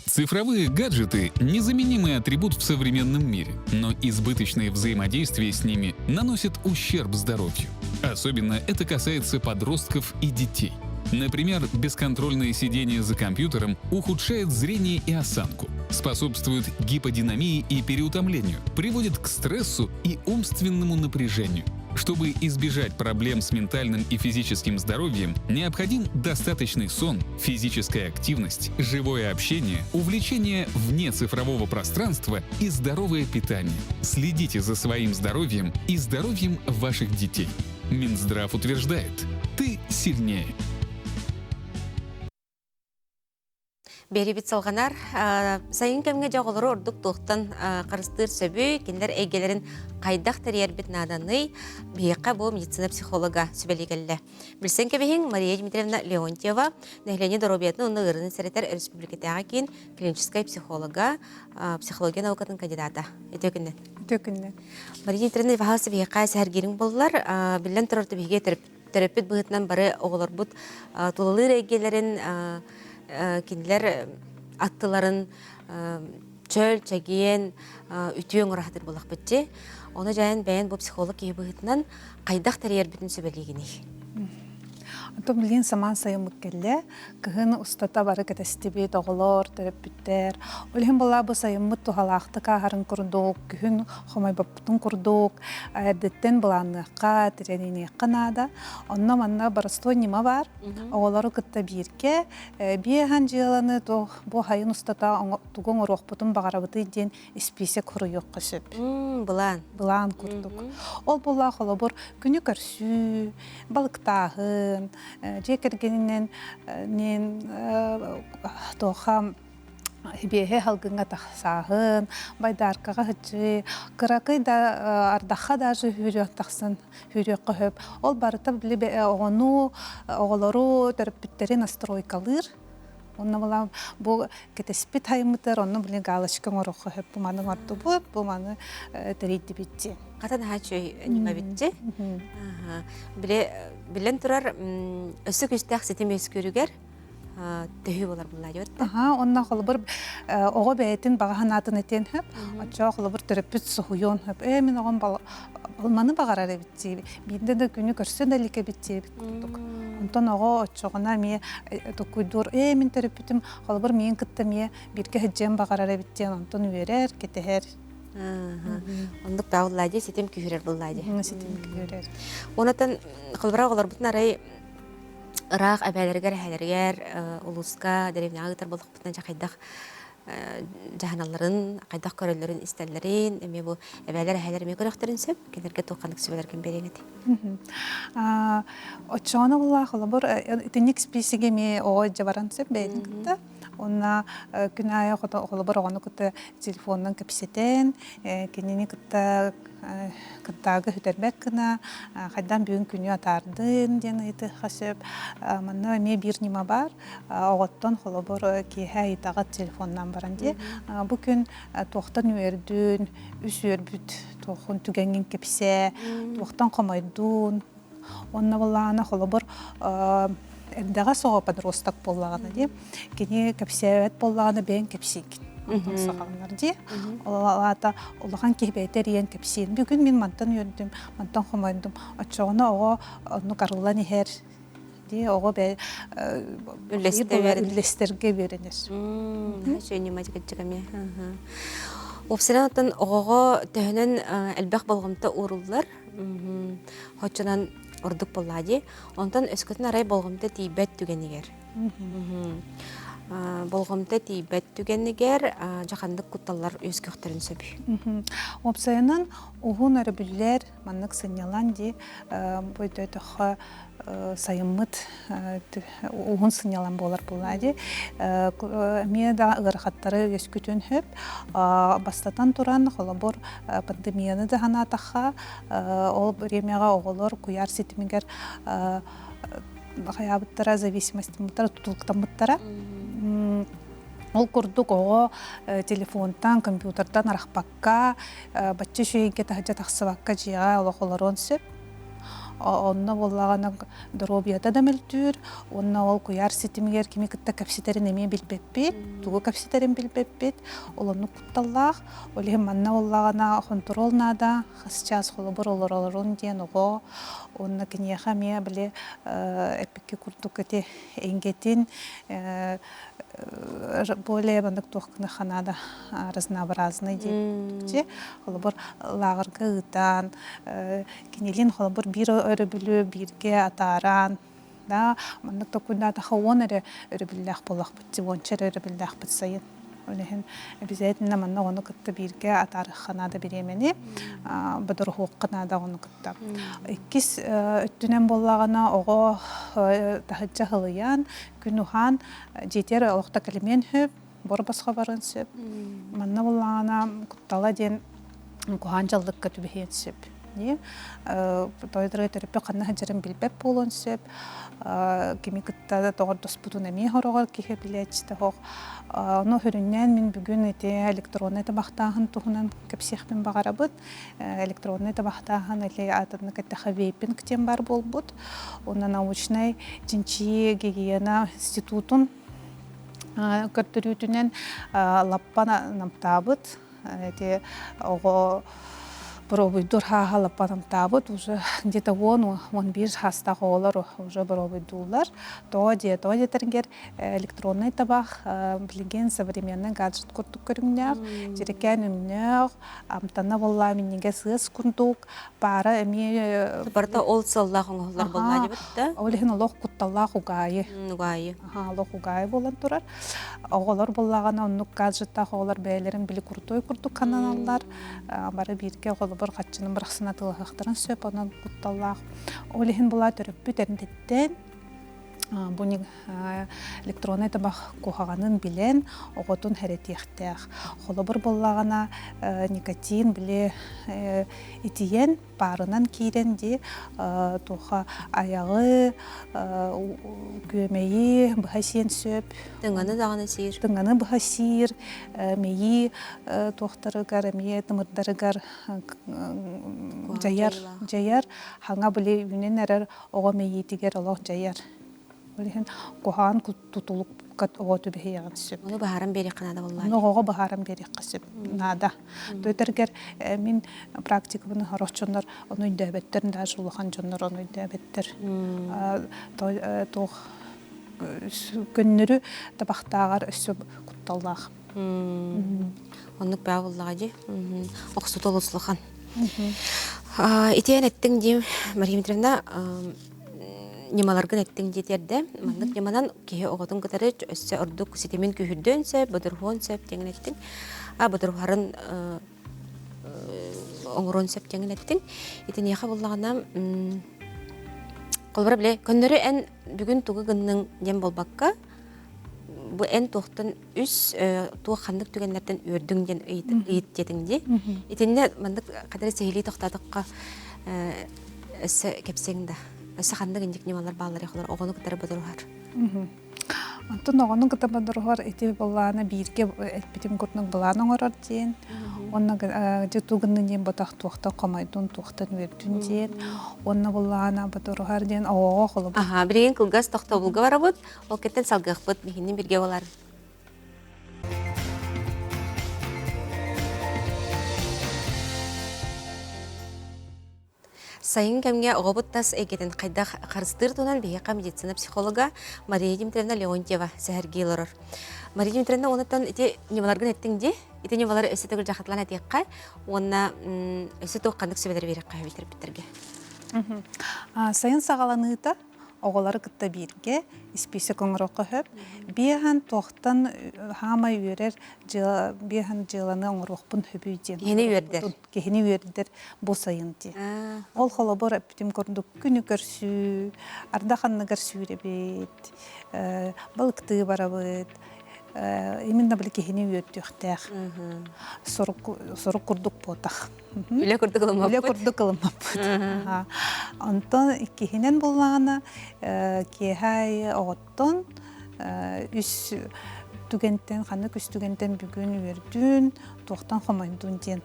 Цифровые гаджеты – незаменимый атрибут в современном мире, но избыточное взаимодействие с ними наносит ущерб здоровью. Особенно это касается подростков и детей. Например, бесконтрольное сидение за компьютером ухудшает зрение и осанку, способствует гиподинамии и переутомлению, приводит к стрессу и умственному напряжению. Чтобы избежать проблем с ментальным и физическим здоровьем, необходим достаточный сон, физическая активность, живое общение, увлечение вне цифрового пространства и здоровое питание. Следите за своим здоровьем и здоровьем ваших детей. Минздрав утверждает, ты сильнее. Биэрибит салҕанар. Сайын кэмҥэ дьэ оҕолору ордук туохтан харыстыыр сөбүй, кинилэр эйгэлэрин хайдах тэрийэрбит нааданый, биһиэхэ бу медицина психолога сүбэлии кэллэ. Билсэн кэбиһиҥ Мария Дмитриевна Леонтьева, нэһилиэнньэ доруобуйатын уонна ыарыыны сэрэтэр республикатааҕы киин клиническэй психолога, психология наукатын кандидата. Үтүө күннэн. Үтүө күннэн. Мария Дмитриевна Ивановна биһиэхэ сэһэргиириҥ буоллар, биллэн турар биһиги төрөппүт быһыытынан бары оҕолорбут тулалыыр эйгэлэрин кинилэр аттыларын чөл, чэгиэн, үтүө оҥоро сатыыр буоллахпыт дии. Ону дьайан бэйэн бу психолог киһи быһыытынан хайдах тэрийэрбитин сүбэлиигиний? Онтон билигин самаан сайыммыт кэллэ. Кыһын устата бары кэтэстибит, оҕолор, төрөппүттэр. Ол иһин буоллаа бу сайыммыт туһалаахтык ааһарын курдук, күһүн хомойбоппутун курдук, эрдэттэн былаанныахха, тирэниниэххэ наада. Онно манна боростуой ньыма баар. Оҕолору кытта бииргэ биэһэн дьыаланы бу хайын устата тугу оҥоруохпутун баҕарабытый диэн испиисэк хоруйуохха сөп. Былаан. Былаан курдук. Ол буолла холобур күнү көрсүү, балыктааһын, дьиэ кэргэнинэн туоха биэһи халгыҥҥа тахсааһын, байдааркаҕа сылдьыы, кыракый да ардахха даже үүрүөх тахсан үүрүөххэ сөп. Ол барыта били оҕону, оҕолору төрөппүттэри настройкалыыр. Онно була бу кэтэспит хайыммытыгар онно били галочка оҥоруохха сөп. Бу маны оҥордубут, бу маны тэрийдибит диэн. Хата наһаа үчүгэй ньыма эбит Били билэн турар өссө күүстээх ситим үөскүүрүгэр төһүү болар булла диэбит. Аха, онно холобур оҕо бэйэтин баҕа санаатын этиэн сөп. Оччоҕо холобур төрөппүт соһуйуон сөп. Ээ мин оҕом маны баҕарар эбит дии. Биирдэ да күнү көрсө да илик эбит диэбит курдук. Онтон оҕо оччоҕуна эмиэ токуйдуур ээ мин төрөппүтүм холобур миигин кытта эмиэ бииргэ сылдьыан баҕарар эбит диэн онтон үөрэр, кэтэһэр. Оннук да булла дии, ситим күүһүрэр булла дии. Ситим күүһүрэр. Онотон холобура оҕолорбутун арай ыраах эбээлэригэр, эһээлэригэр улууска, дэриэбинэҕэ ыытар буоллахпытына дьэ хайдах. дьаһаналларын, хайдах көрөллөрүн, истэллэрин, эмиэ бу эбээлэр, эһээлэр эмиэ көрөхтөрүн сөп. Кинилэргэ туох ханнык сүбэлэргин биэриэҥ этэй? Оччоҕуна буллаах холобур итинник списиги эмиэ оҕо илдьэ баран сөп бэйэтин кытта. Уонна күн аайы холобур оҕону кытта телефонунан кэпсэтэн, кинини кытта кынтаагы сүтэрбэт гына хайдан бүгүн күнү атаардын диэн ыйытыахха сөп. Манна эмиэ биир ньыма баар. Оҕоттон холобур киэһэ ыйытаҕыт телефонунан баран дии. Бу күн туохтан үөрдүн, үс үөрбүт туохун түгэҥҥин кэпсээ, туохтан хомойдуун. Онно буоллаҕына холобур эрдэҕэс оҕо подросток буоллаҕына дии кини кэпсээбэт буоллаҕына бэйэҥ кэпсиигин онтон саҕаланар дии ол аата улахан киһи бэйэтэ эрийэн кэпсиир бүгүн мин мантан үөрдүм мантан хомойдум оччоҕуна оҕо оннук арыллан иһэр дии оҕо бэйэ үллэстэргэ үөрэнэр Уопсайынан оттон оҕоҕо төһөнөн элбэх болҕомто ууруллар Хоччонон ордук буоллаа дии. Онтон өскөтүн арай болҕомто тиийбэт түгэнигэр. Болҕомто тиийбэт түгэнигэр дьаханнык кутталлар үөскүөхтэрин сөбүй. Уопсайынан уһун өрөбүллэр маннык сынньалаҥ дии бу өйдөөтөххө сайыммыт уһун сынньалаҥ буолар буоллаа дии. Эмиэ да ыарахаттары үөскүтүөн сөп. Бастатан туран, холобур, пандемияны да санаатахха, ол бириэмэҕэ оҕолор куйаар ситимигэр хайаабыттара, зависимостьтара тутулуктаммыттара. Ол курдук оҕо телефонтан, компьютертан арахпакка, бачча үчүгэйгэ таһырдьа тахсыбакка дьиэҕэ олох олоруон сөп. Онно буоллаҕына доруобуйата да мөлтүүр, уонна ол куйаар ситимигэр кими кытта кэпсэтэрин эмиэ билбэппит, тугу кэпсэтэрин билбэппит, ол оннук кутталлаах. Ол иһин манна буоллаҕына хонтуруол наада, хас чаас холобур олоролорун диэн оҕо уонна киниэхэ эмиэ били эппикки курдук ити эйгэтин более маннык туох гыныахха наада разнообразный диэбит холобур лааҕырга ыытан кинилин холобур биир өрөбүлү бииргэ атааран да маннык токуйдаатаха уон эрэ өрөбүллээх буоллахпыт уонча эрэ өрөбүллээхпит сайын ол иһин обязательно манна оҕону кытта бииргэ атаарыахха наада бириэмэни бодоруһуохха наада оҕону кытта иккис өттүнэн буоллаҕына оҕо таһырдьа сылыйан күн уһаан дьиэтигэр олохто кэлимиэн сөп, бор босхо барыан сөп. Манна буллаҕына куттала диэн куһаан дьаллыкка түбэһиэн сөп. Тойдорой төрөппүт ханна сылдьарын билбэт буолуон сөп. Кими кытта доҕордоспутун эмиэ хороҕор киһи билээччитэ суох. Ону сүрүннээн мин бүгүн ити электроннай табахтааһын туһунан кэпсиэхпин баҕарабыт. Электроннай табахтааһын или атыннык эттэххэ вейпинг диэн баар буолбут. Уонна научнай чинчийии гигиена институтун көрдөрүүтүнэн лаппа намтаабыт. Ити оҕо боруобуйдуур хааһа лаппа намтаабыт. Уже где-то 10-11 саастаах оҕолор уже боруобуйдууллар. Тоҕо диэ, тоҕо диэтэргэр электроннай табах билигин современный гаджет курдук көрүҥнээх, дьирикээн өҥнөөх, амтана буолла минньигэс сыас курдук паара эмиэ Барыта ол сыаллаах оҥоһуллар буолла дибит да ол иһин олох кутталлаах угаайы угаайы олох угаайы буолан турар оҕолор буоллаҕына оннук гаджеттаах оҕолор бэйэлэрин били крутой курдук хананаллар бары бииргэ оҕолобор хаччыны бырахсын атыылаһыахтарын сөп онон кутталлаах ол иһин була төрөппүт эрдэттэн бу электроннай табах куһаҕанын билэн оҕотун хэрэтиэхтээх. Холобур буоллаҕына никотин били итийэн паарынан киирэн дии туоха айаҕы күөмэйи быһа сиэн сөп. Тыҥаны даҕаны сиир. Тыҥаны быһа сиир, мэйии туохтарыгар эмиэ тымырдарыгар дьайар, дьайар. Хаҥа били үүнэн эрэр оҕо мэйиитигэр олох дьайар. Ол иһин куһаҕан тутулукка оҕо түбэһиэҕин сөп. Ону быһааран биэриэххэ наада буоллаҕа. Ону оҕоҕо быһааран биэриэххэ сөп наада. Төтөргөр мин практикабын сорох дьоннор ону өйдөөбөттөр, даже улахан дьоннор ону өйдөөбөттөр. Туох көннөрү табахтааҕар өссө кутталлаах. Оннук баа буоллаҕа дии. Охсута олус улахан. Итиэн эттиҥ дии, Мария Дмитриевна, ньымаларгын эттиҥ диэтэрдэ. Маннык ньыманан киһи оҕотун кытары өссө ордук ситимин күүһүрдүөн сөп, бодоруһуон сөп диэҥин эттиҥ. А бодоруһарын оҥоруон сөп диэҥин эттиҥ. Итиниэхэ буллаҕына холобура бile көннөрү эн бүгүн тугу гынныҥ диэн буолбакка бу эн туохтан үс туох ханнык түгэннэртэн үөрдүҥ диэн ыйыт диэтиҥ дии. Итиннэ маннык хадары сиһилии тохтоотоххо өссө кэпсиэҥ да. Өссө ханнык инник ньымалар бааллар холор оҕону кытары бодоруһар. Онтон оҕону кытта бодоруһар ити былаана бииргэ эппитим курдук былаан оҥорор диэн. Онно дьэ тугунна диэн ботах туохтан хомойдун, туохтан үөрдүн диэн. Онно былаана бодоруһар диэн оҕоҕо холобур. Аха, билигин кылгас тохтобулга барабыт. Ол кэттэн салгыахпыт, биһинни бирге болар. Сайын кэмҥэ оҕобут тас эйгэтин хайдах харыстыыр туһунан биһиэхэ медицина психолога Мария Дмитриевна Леонтьева сэһэргии олорор. Мария Дмитриевна онуттан ити ньымаларгын эттиҥ дии. Ити ньымалары өссө төгүл дьахатлаан этиэххэ уонна өссө туох ханнык сүбэлэри биэриэххэ эбитэрбиттэргэ. Сайын саҕаланыыта оҕолору кытта бииргэ испиисэк оҥоруохха сөп. Биэһэн туохтан хаамай үөрэр дьыала биэһэн дьыаланы оҥоруохпун сөбүй диэн. Киһини үөрдэр. Киһини үөрдэр бу сайын диэн. Ол холобур эппитим курдук күнү көрсүү, ардах анныгар сүүрэбит, балыктыы барабыт, именно били киһини үөрдүөхтээх. Сорук сорук курдук буотах. Үлэ курдук ылыммаппыт. Үлэ курдук ылыммаппыт. Онтон иккиһинэн буллаҕына киэһэ аайы оҕоттон үс түгэнтэн ханнык үс түгэнтэн бүгүн үөрдүн, туохтан хомойдун диэн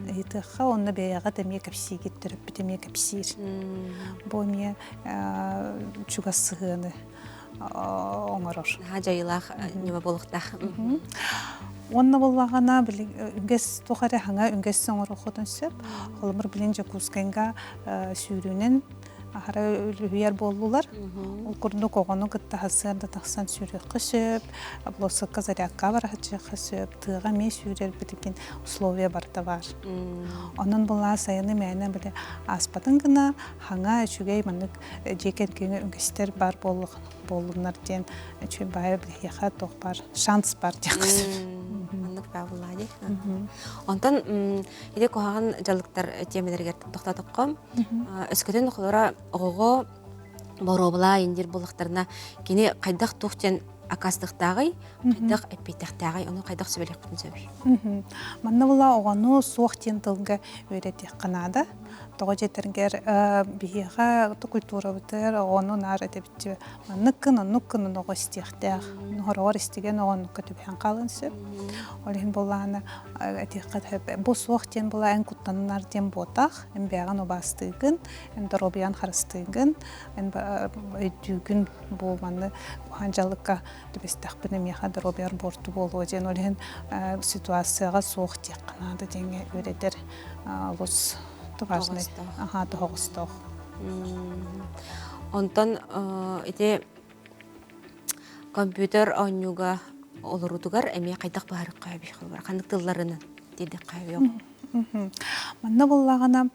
ыйытыахха уонна бэйэҕит эмиэ кэпсиигит, төрөппүт эмиэ кэпсиир. Бу эмиэ чугас сыһыаны оҥорор. Наһаа дьайыылаах ньыма буолуохтаах. Уонна буоллаҕына үгэс туох эрэ хаҥа үгэс оҥоруоххутун сөп. Холобур, билин Дьокуускайга сүүрүүнэн аһара үлүһүйэр буоллулар. Ол курдук оҕону кытта сарсыарда тахсан сүүрүөххэ сөп, болуоссакка зарядка бара сылдьыахха сөп, тыаҕа эмиэ сүүрэр билигин условия барыта баар. Онон буоллаҕа сайыны мээнэ били ааспатын гына хаҥа үчүгэй маннык дьиэ кэргэҥҥэ үгэстэр баар буоллуннар диэн үчүгэй баайа биһиэхэ туох баар шанс баар диэххэ сөп. Маннык баа буоллаа дии. Онтон ити куһаҕан дьаллыктар тиэмэлэригэр тохтоотоххо өскөтүн холоро оҕоҕо боруобалаа индир буоллахтарына кини хайдах туох диэн акаастыахтааҕый хайдах эппиэттэхтээҕий ону хайдах сүбэлиэхпитин сөбүй Манна була оҕону суох диэн тылга үөрэтиэххэ наада. Тоҕо дьиэтэргэр биһиэхэ культурабытыгар оҕону наар этэбитчи маннык гын, оннук гын оҕо истиэхтээх. Хороҕор истигэн оҕоннукка түбэһэн хаалан сөп. Ол иһин буоллаҕына этиэххэ сөп. Бу суох диэн була эн куттанар диэн буотах, эн бэйэҕин убаастыыгын, эн доруобуйаҕын харыстыыгын, эн өйдүүгүн бу манны куһаҕан дьаллыкка түбэстэхпинэ миэхэ доруобуйар буорту буолуо диэн ол иһин ситуацияҕа суох диэххэ наада диэҥҥэ үөрэтэр олус важный аха тоһоҕостоох Онтон ити компьютер оонньууга олоруутугар эмиэ хайдах быһаарыахха сөбүй холобура ханнык тылларынан тиэрдиэххэ сөбүй Манна буоллаҕына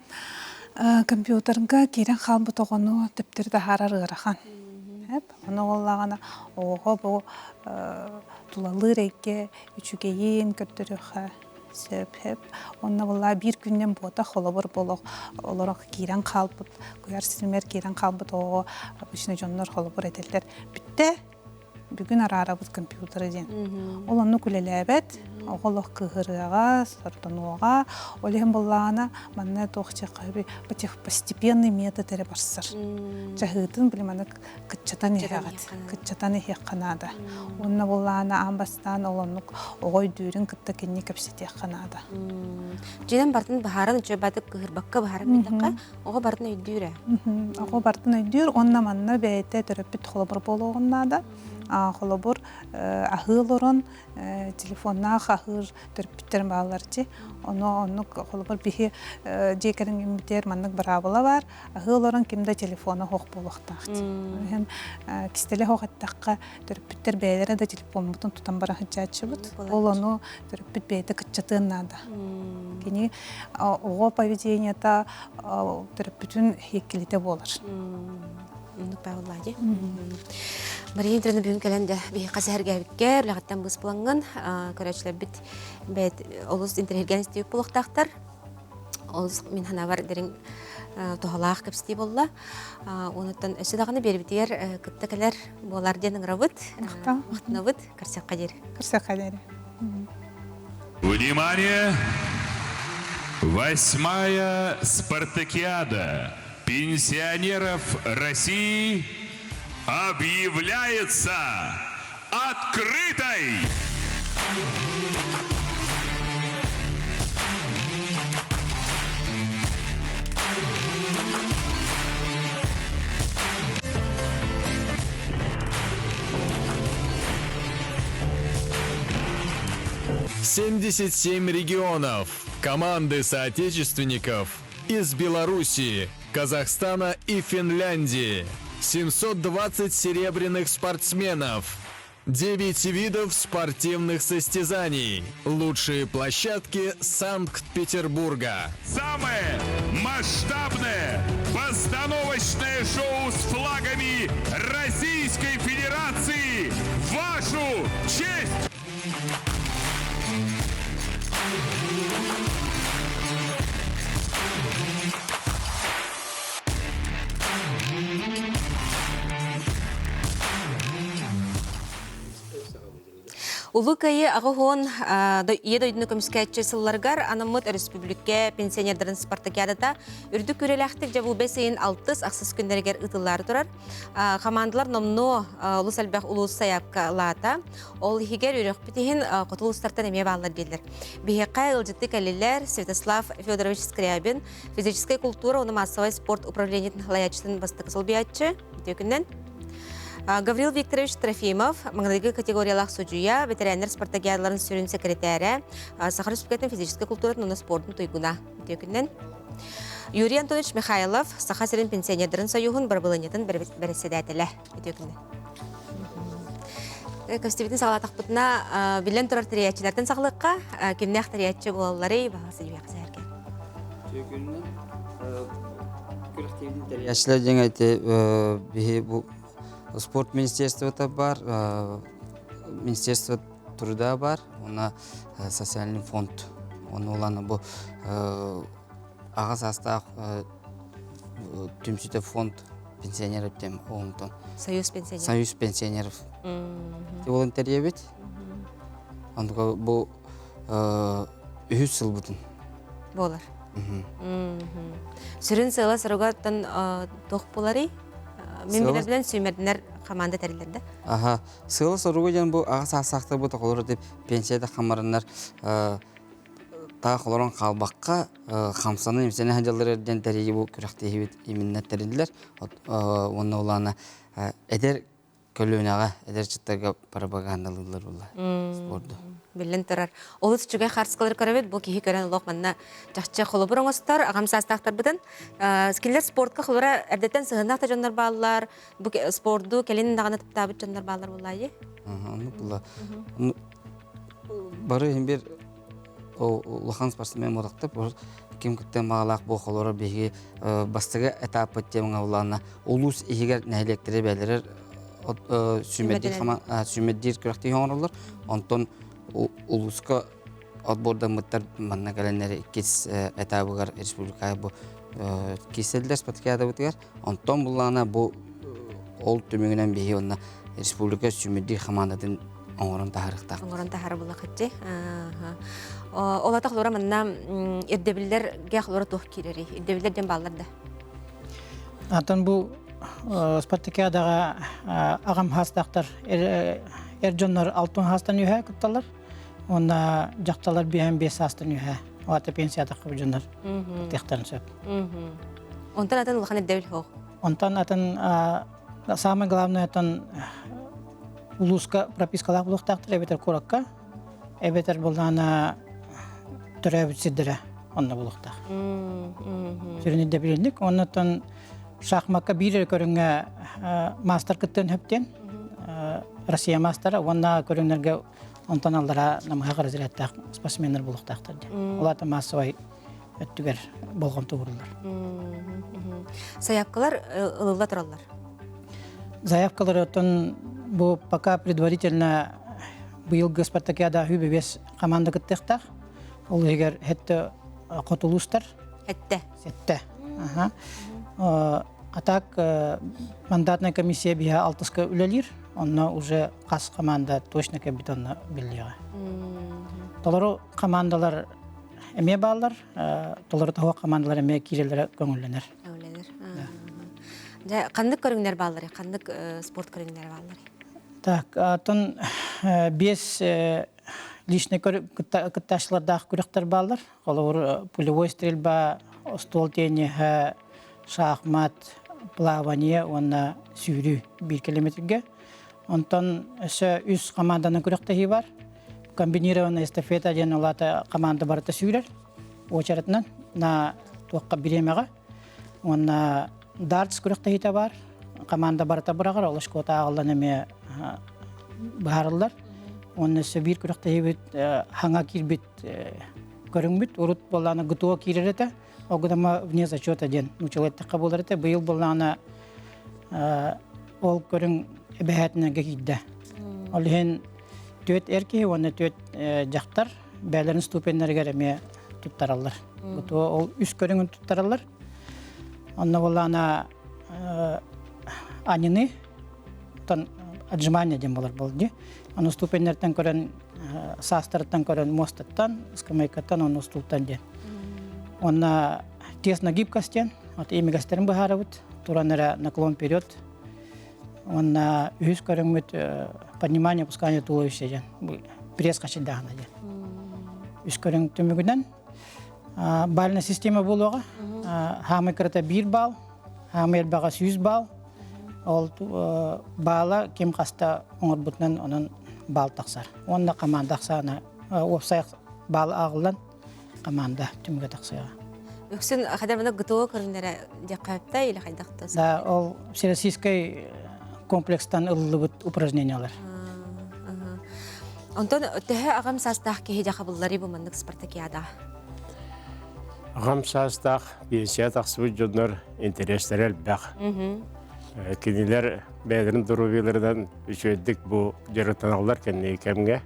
компьютерга киирэн хаалбыт оҕону төптөрү таһаарар ыарахан. Ону буоллаҕына оҕоҕо бу тулалыыр эйгэ үчүгэйин көрдөрүөххэ сөп сөп. Онно буоллаҕа биир күнүнэн буотах холобур буолуох олорох киирэн хаалбыт куйаар ситимигэр киирэн хаалбыт оҕоҕо обычно дьоннор холобур этэллэр бүттэ бүгүн араарабыт компьютеры диэн. Ол оннук үлэлээбэт, оҕо олох кыыһырыаҕа, сордонуоҕа. Ол иһин буоллаҕына манна туох постепенный метод эрэ барсар. Чаһыытын били маны кыччатан иһэҕит, кыччатан иһиэххэ наада. Уонна буоллаҕына аан бастаан ол оннук оҕо өйдүүрүн кытта кинини кэпсэтиэххэ наада. Дьиэнэн бартын баһааран үчүгэй батып кыһырбакка баһааран биэрдэххэ оҕо бартын өйдүүр ээ. Оҕо бартын өйдүүр уонна манна бэйэтэ төрөппүт холобур буолуоҕун наада. Холобур аһыы олорон телефоннаах аһыыр төрөппүттэр бааллар дии. Ону оннук холобур биһи дьиэ кэргэммитигэр маннык быраабыла баар. Аһыы олорон ким да телефона суох буолуохтаах дии. Иһин кистэлэ суох эттэххэ төрөппүттэр бэйэлэрэ да телефоммутун тутан бара сылдьааччыбыт. Ол ону төрөппүт бэйэтэ кыччатыан наада. Кини оҕо поведениета төрөппүтүн иэккилитэ буолар. Оннук бааллаа дии. Мария Дмитриевна бүгүн кэлэн дьэ биһиэхэ сэһэргээбиккэр, үлэҕиттэн быыс булаҥҥын көрөөччүлэрбит бэйэт олус интэриэһиргээн истибит буолуохтаахтар. Олус мин санаабар дириҥ туһалаах кэпсэтии буолла. Онуттан өссө даҕаны биэрбитигэр кытта кэлэр буолар диэн ыҥырабыт. Махтанабыт. Көрсөххө диэри. Көрсөххө диэри. Внимание! Восьмая спартакиада пенсионеров России объявляется открытой! 77 регионов. Команды соотечественников из Белоруссии, Казахстана и Финляндии. 720 серебряных спортсменов. 9 видов спортивных состязаний. Лучшие площадки Санкт-Петербурга. Самое масштабное постановочное шоу с флагами Российской Федерации в вашу честь! Улуу Кыайыы аҕыс Ийэ дойдуну көмүскээччи сылларыгар анаммыт өрөспүүбүлүкэ пенсионердарын спартакиадата үрдүк күрэлээхтик дьэ бу бэс ыйын алтыс ахсыс күннэригэр ыытыллаары турар. Хамаандалар номнуо олус элбэх улуус сайаапкалаата. Ол иһигэр үрэхпит иһин хоту улуустартан эмиэ бааллар дииллэр. Биһиэхэ ыалдьытты кэллилэр Святослав Федорович Скрябин, физическэй култуура уонна маассабай спорт управлениетын салайааччытын бастакы солбуйааччы, үтүө күнүнэн. Гаврил Викторович Трофимов, маҥнайгы категориялаах судьуйа, бэтэрээннэр спартакиадаларын сүрүн сэкирэтээрэ, Саха Республикатын физическэй култууратын уонна спордун туйгуна. Үтүө күнүнэн. Юрий Антонович Михайлов, Саха сирин пенсионердарын союһун бырабылыанньатын бэрэссэдээтэлэ. Үтүө күнүнэн. Көстүбүтүн саҕалаатахпытына, биллэн турар тэрийээччилэртэн саҕалыахха, кимнээх тэрийээччи буолалларый, баҕа сидьиэхэ сэһэргэ. Үтүө күнүнэн. Күрэхтэһиитин тэрийээччилэр диэн эти биһи бу спорт министерствота бар, министерство труда бар, уонна социальный фонд. Ону улана бу аҕа саастаах түмсүтэ фонд пенсионеров диэн онтон Союз пенсионеров. Союз пенсионеров. Ол тэрийэбит. Онтука бу үһүс сылбытын. Буолар. Сүрүн сыала-соругаттан туох буоларый? Мин билэрбинэн сүүмэрдинэр команда тэриллэр да? Аха. Сыала-соруга диэн бу аҕа саастаахтарбыт оҕолор деп пенсияда хамарыннар таах олорон хаалбакка хамсаны имсэни сылдьаллар диэн тэрийии бу күрэхтэһиибит именно тэриллэр. Уонна улаана эдэр көлүөнэҕэ, эдэр ыччаттарга пропагандалыыллар буолла спорду. Биллэн турар. Олус үчүгэй харыскалары көрөбүт. Бу киһи көрөн олох манна чахчы холобур оҥостор. Аҕам саастаахтарбытын. Кинилэр спортка холобура эрдэттэн сыһыннаах да дьоннор бааллар. Бу спорду кэлин даҕаны таптаабыт дьоннор бааллар буоллаайы. Оннук буолла. Бары иһин бир улахан спортсмен буолахтар. Ким кыттыан баҕалаах бу холоро биһиги бастакы этаппыт темаҥа улаана улуус иһигэр нэһилиэктэри бэйэлэрэр сүүмэрдиир күрэхтэһии оҥороллор. Онтон улууска отбордаммыттар манна кэлэннэр иккис этабыгар республикаҕа бу киирсэллэр спартакиадабытыгар. Онтон буллаҕына бу ол түмүгүнэн биһи онно республика сүүмэрдиир хамаандатын оҥорон таһаарыахтаах. Оҥорон таһаара буллахытчы. Ол ата холура манна ирдэбиллэргэ холура туох киирэрий? Ирдэбиллэр диэн бааллар да? Атын бу спартакиадаҕа аҕам хаастаахтар эр дьоннор алтын хаастан үһэ кытталлар. Уонна дьахталлар биэһэн биэс саастан үһэ. Оата пенсиятахха бу дьоннор кыттыахтарын сөп. Онтон атын улахан ирдэбил суох. Онтон атын самое главное атын улууска пропискалаах буолуохтаахтар эбэтэр куоракка эбэтэр буоллаҕына төрөөбүт сирдэрэ онно буолуохтаах. Сүрүн ирдэбилинник. Оннуттан шахмакка биир эрэ көрүҥҥэ маастар кыттыан сөп диэн Россия маастара уонна көрүҥнэргэ онтон аллара намыһах разрядтаах спортсменнар буолуохтаахтар диэн. Ол аата массовай өттүгэр болҕомто ууруллар. Сайаапкалар ылылла тураллар. Заявкалары оттон бу пока предварительно быйылгы спартакиада 25 команда кыттыахтаах. Ол иһигэр хетте хотулуустар. Хетте. Сетте. Ага. А так мандатная комиссия биһа алтыска үлэлиир. Онно уже хас команда точно кэлбит онно биллиэҕэ. Толору командалар эмиэ бааллар, толору тоһуох командалар эмиэ киирэллэрэ көҥүллэнэр. Көҥүллэнэр. Дьэ, ханнык көрүҥнэр баалларый? Ханнык спорт көрүҥнэрэ баалларый? Так, атын биэс личный кыттааччылардаах күрэхтэр бааллар. Холобур, пулевой стрельба, остуол тенниһэ, шахмат, плавание уонна сүүрүү биир километргэ. Онтон өссө үс команданан күрэхтэһии бар. Комбинированная эстафета диэн улаата команда барыта сүүрэр уочаратынан на туохха бириэмэҕэ. Уонна дартс күрэхтэһиитэ бар. Команда барыта быраҕар, ол шкота ааҕыллан эмиэ быһаарыллар. Уонна өссө биир күрэхтэһиибит хаҥа киирбит көрүҥмүт. Урут буоллаҕына ГТО киирэр этэ. Ол гынама вне зачета диэн нууччалыы эттэххэ буолар этэ. Быйыл буоллаҕына ол көрүҥ эбэһээтинэргэ киирдэ. Ол иһин түөрт эр киһи уонна түөрт дьахтар бэйэлэрин ступеннэригэр эмиэ туттараллар. ГТО ол үс көрүҥүн туттараллар. Онно буоллаҕына анины оттон отжимание диэн буолар буол дии. Аны ступеннэртэн көрөн саастарыттан көрөн муостаттан, скамейкаттан, онно устуултан диэн. Уонна тесно гибкость диэн, вот имигэстэрин быһаарабыт, туран эрэ наклон вперед. Уонна үһүс көрүҥмүт поднимание, опускание туловища диэн, пресс хачыйдааһына диэн. Үс көрүҥ түмүгүнэн бальная система буолуоҕа. Хаамай кырата биир балл, хаамай элбэҕэ 100 балл. Ол баала ким хаста оҥорбутунан онон баал тахсар. Уонна команда ахсаана уопсай баал ааҕыллан команда түмүгэ тахсыаҕа. Үксүн хадамына ГТО көрүннэрэ диэххэ или хайдах Да, ол всероссийскай комплекстан ылыллыбыт упражнениялар. Онтон төһө аҕам саастаах киһи дьахабыллары бу маннык спартакиада? Аҕам саастаах пенсия тахсыбыт дьоннор интэриэстэрэ элбэх. Кинилэр бэйэлэрин доруобуйаларынан үчүгэйдик бу дьарыктаналлар кэнники кэмҥэ.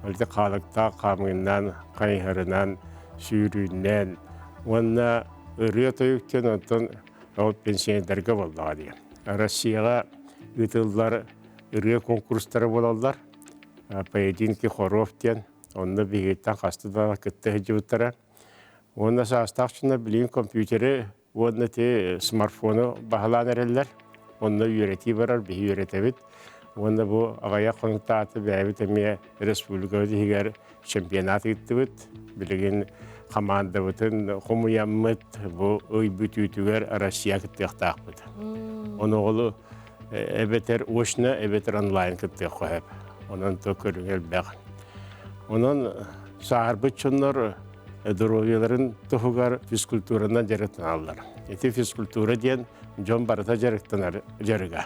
Ити хаалыктаах хаамыынан, хайыһарынан, сүүрүүнэн уонна ырыа-тойук диэн онтон ол пенсионердарга буоллаҕа дии. Россияҕа ыытыллар ырыа конкурстара буолаллар. Поединки хоров диэн онно биһигиттэн хаста да кытта сылдьыбыттара. Уонна саастаах дьонно билигин компьютеры уонна ити смартфону баһылаан эрэллэр. Онно үөрэтии барар, биһи үөрэтэбит. Уонна бу аҕыйах хонуктааты бэйэбит эмиэ республикабыт иһигэр чемпионат ыыттыбыт. Билигин хамаандабытын хомуйаммыт бу ый бүтүүтүгэр Россия кыттыахтаахпыт. Ону оҕолу эбэтэр очно, эбэтэр онлайн кыттыахха сөп. Онон то көрүҥ элбэх. Онон сааһырбыт дьоннор доруобуйаларын туһугар физкультуранан дьарыктаналлар. Ити физкультура диэн дьон барыта дьарыктанар дьарыга.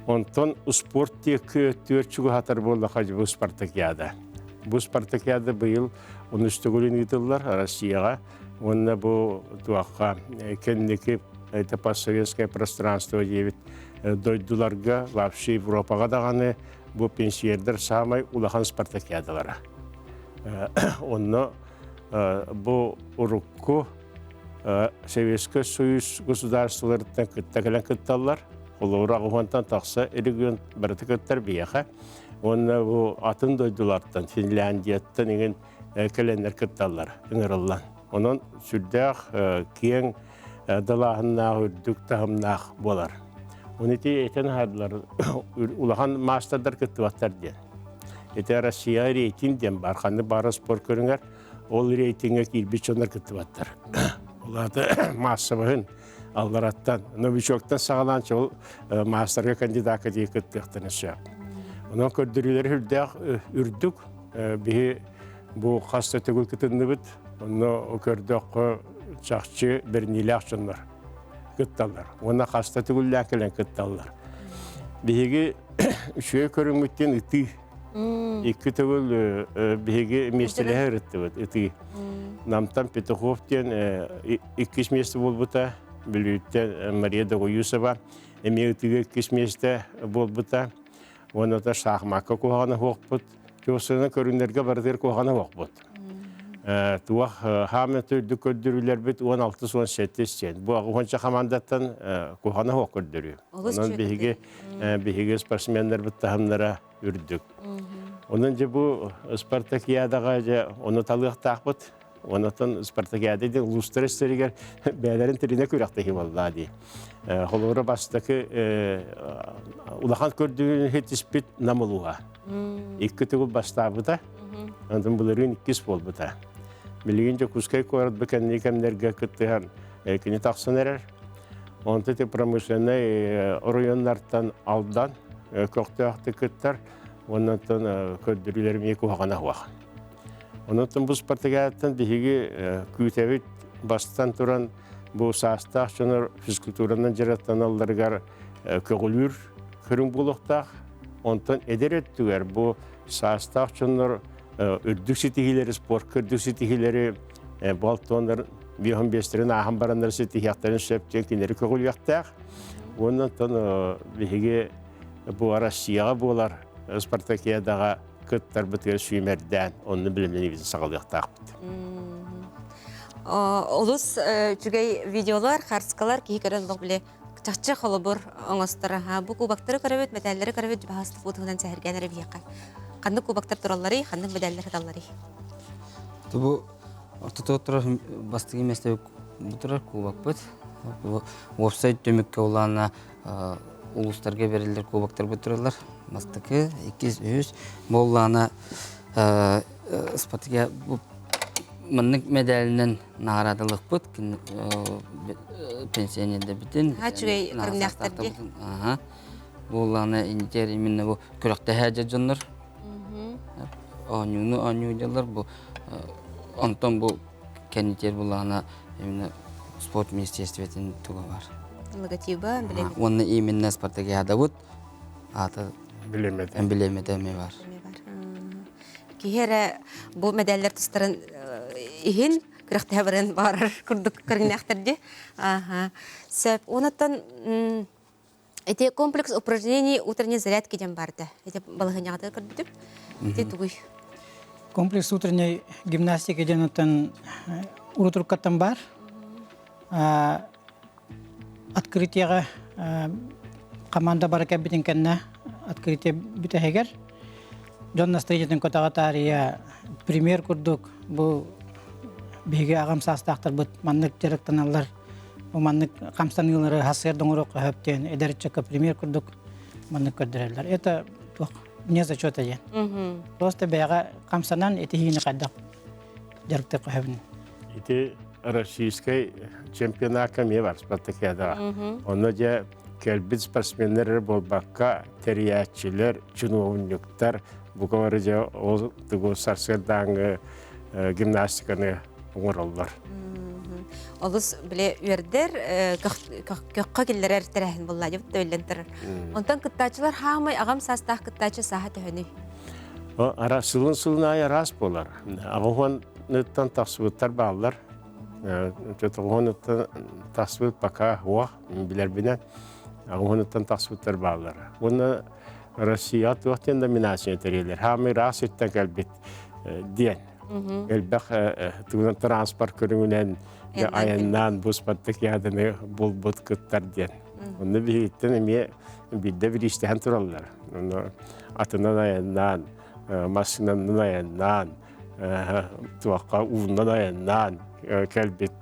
Онтон спорт диэки өттүгэр чугаһатар буоллаха бу спартакиада. Бу спартакиада быйыл онус төгүлүн ыытыллар Россияҕа уонна бу туохха кэнники это постсоветское пространство диэбит дойдуларга вообще Европаҕа даҕаны бу пенсионердар саамай улахан спартакиадалара. Онно бу урукку Советскай Союз государстволарыттан кытта кэлэн кытталлар. Холобура аҕыһуонтан тахса регион барыта кыттар биһиэхэ. Уонна бу атын дойдулартан, Финляндияттан иҥин кэлэннэр кытталлар, ыҥырыллан. Онон сүрдээх киэҥ далааһыннаах, үрдүк таһымнаах буолар. Оны ити этэн аһардылар, улахан маастардар кыттыбаттар диэн. Ити Россия рейтинг диэн бар, ханнык баара спорт көрүҥэр ол рейтингэ киирбит дьоннор кыттыбаттар. Ол аата маассабаһын аллараттан, новичоктан саҕалаан ол маастарга кандидакка диэки кыттыахтарын сөп. Онон көрдөрүүлэр үрдээх үрдүк биһи бу хас да төгүл кытынныбыт. Онно көрдөххө чахчы бэриниилээх дьоннор кытталлар. Уонна хаста төгүллээх кэлэн кытталлар. Биһиги үчүгэй көрүҥмүттэн ытыы. Икки төгүл биһиги миэстэлэһэ ырыттыбыт ытыы. Намтан Петухов диэн иккис миэстэ буолбута. Бүлүүттэн Мария Догоюсова. эмиэ ытыыга иккис миэстэ буолбута. Уонна шахмакка куһаҕана суохпут. Чуосунан көрүҥнэргэ барытыгар куһаҕана суохпут. Туох хааман үрдүк көрдөрүүлэрбит 16-17 сен. Бу уонча хамаандаттан куһаҕана суох көрдөрүү. Онон биһиги биһиги спортсменнарбыт таһымнара үрдүк. Онон дьэ бу спартакиадаҕа дьэ ону талыахтаахпыт. Онотон спартакиада диэн улуустар истэригэр бэйэлэрин тиринэ күрэхтэһии буолла дии. Холобура бастакы улахан көрдүүнү хитиспит Нам улууһа. Икки төгүл бастаабыта. Онтон былырыын иккис буолбута. Билигин Дьокуускай куорат бу кэнники кэмнэргэ кыттыһан кини тахсан эрэр. Онто ити промышленнай оройуоннартан Алдан көхтөөхтүк кыттар. Оннан көрдөрүүлэр эмиэ куһаҕана суох. Онон бу спартакиадаттан биһиги күүтэбит бастан туран бу саастаах дьонор физкультуранан дьарыктаналларыгар көҕүлүүр көрүҥ буолуохтаах. Онтон эдэр өттүгэр бу саастаах дьоннор үрдүк ситиһиилэри, спортка үрдүк ситиһиилэри балтоннар биэһин биэстэрин ааһан бараннар ситиһиэхтэрин сөп диэн кинилэри көҕүлүөхтээх. Уонна онтон биһиги бу Россияҕа буолар спартакиадаҕа кыттарбытыгар сүүмэрдээн онно билимнэниибитин саҕалыахтаахпыт. Олус үчүгэй видеолар, харскалар киһи көрөн олох биле чахчы холобур оҥостор. Бу кубоктары көрөбүт, мэтээллэри көрөбүт, баһаста футболунан сэһэргээн эрэ биһиэхэ. Ханнык кубоктар туралларый, ханнык медаллар сыталларый? Бу ортотугар турар бастакы миэстэ бу турар кубокпыт. Бу уопсай түмүккэ улаана улуустарга бериллэр кубоктарбыт тураллар. Бастакы, иккис, үһүс. Буоллаана спартакия бу маннык медалынан наҕараадалыахпыт пенсионердэрбитин. Үчүгэй көрүҥнээхтэрди. Аха. Буоллаана инитер именно бу күрэхтэһэ дьоннор. Оонньууну оонньуу дьаллар бу онтон бу кэннитер буллаана именно спорт министерствотын туга бар. Логотиба, эмблемата. Уонна именно спартакиадабыт аата Билемете. эмблемата эмиэ бар. Киһи эрэ бу медаллар тустарын иһин күрэхтэһэ баран баарар курдук көрүҥнээхтэр дии. Аха. Сөп. Онуттан Ити комплекс упражнений утренней зарядки диэн баарда. Ити балаһыанньаҕытыгар көрбүтүм. Ити тугуй? Комплекс утренней гимнастики диэн оттон урутуруккаттан бар. Открытиеҕа команда бара кэлбитин кэннэ открытие бүтэһигэр дьон настроениетын көтөҕө таарыйа пример курдук бу биһиги аҕам саастаахтарбыт маннык дьарыктаналлар Бу маннык хамсаныылары хасыар доҥоруохха сөп диэн эдэр ыччакка пример курдук маннык көрдөрөллөр. Это туох не зачета диэн. Просто бэйэҕэ хамсанан итиһиини хайдах дьарыктыахха сөбүн. Ити российскай чемпионакка эмиэ бар спартакиадаҕа. Онно дьэ кэлбит спортсменнэр эрэ буолбакка, тэрийээччилэр, чиновниктар бука бары дьэ ол тугу сарсыардааҥҥы гимнастиканы оҥороллор. Олус биле үөрдэр, көххө киллэрэр тэрээһин буолла дьэ биллэн турар. Онтон кыттааччылар хаамай аҕам саастаах кыттааччы сааһа төһөнүй? Ара сылын сылын аайы араас буолар. Аҕыһуоныттан тахсыбыттар бааллар. Төтөҕүһуонуттан тахсыбыт пока уох билэрбинэн аҕыһуонуттан тахсыбыттар бааллар. Уонна Россия туох диэн номинация тэрийэллэр. Хаамай ыраас сиртэн кэлбит диэн. Элбэх тугунан транспорт көрүҥүнэн айаннаан бу спартакиаданы булбут кыттар диэн. Онно биһигиттэн эмиэ биирдэ бириистэһэн тураллар. Онно атынан айаннаан, массыынанан айаннаан, туохха уунан айаннаан кэлбит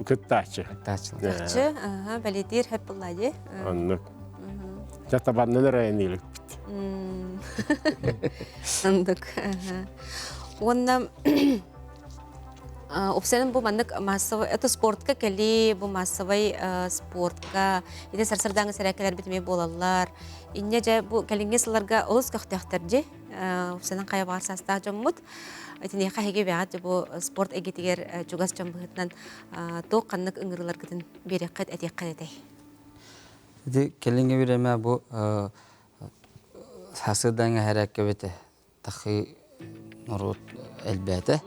кыттааччы. Кыттааччы, бэлиэтиир хөп булла дии. Оннук. Дьэ табаннан эрэ айанныылыкпыт. Ындык. Уонна Упсанын бу маннык массовый это спортка кэлии бу массовай спортка ити сарсырдааҥы сэрээккэлэрбит эмиэ буолаллар. Инньэ дьэ бу кэлиҥҥи сылларга олус көхтөөхтөр дьи. Упсанын хайа баҕар саастаах дьоммут. Итиниэхэ эһиги бэҕэт бу спорт эйгэтигэр чугас дьон быһыытынан туох ханнык ыҥырыыларгытын биэриэххит этиэххит этэй? Ити кэлиҥҥи бириэмэ бу сарсыардаҥҥа эһэрээккэбит тахыы норуот элбээтэ.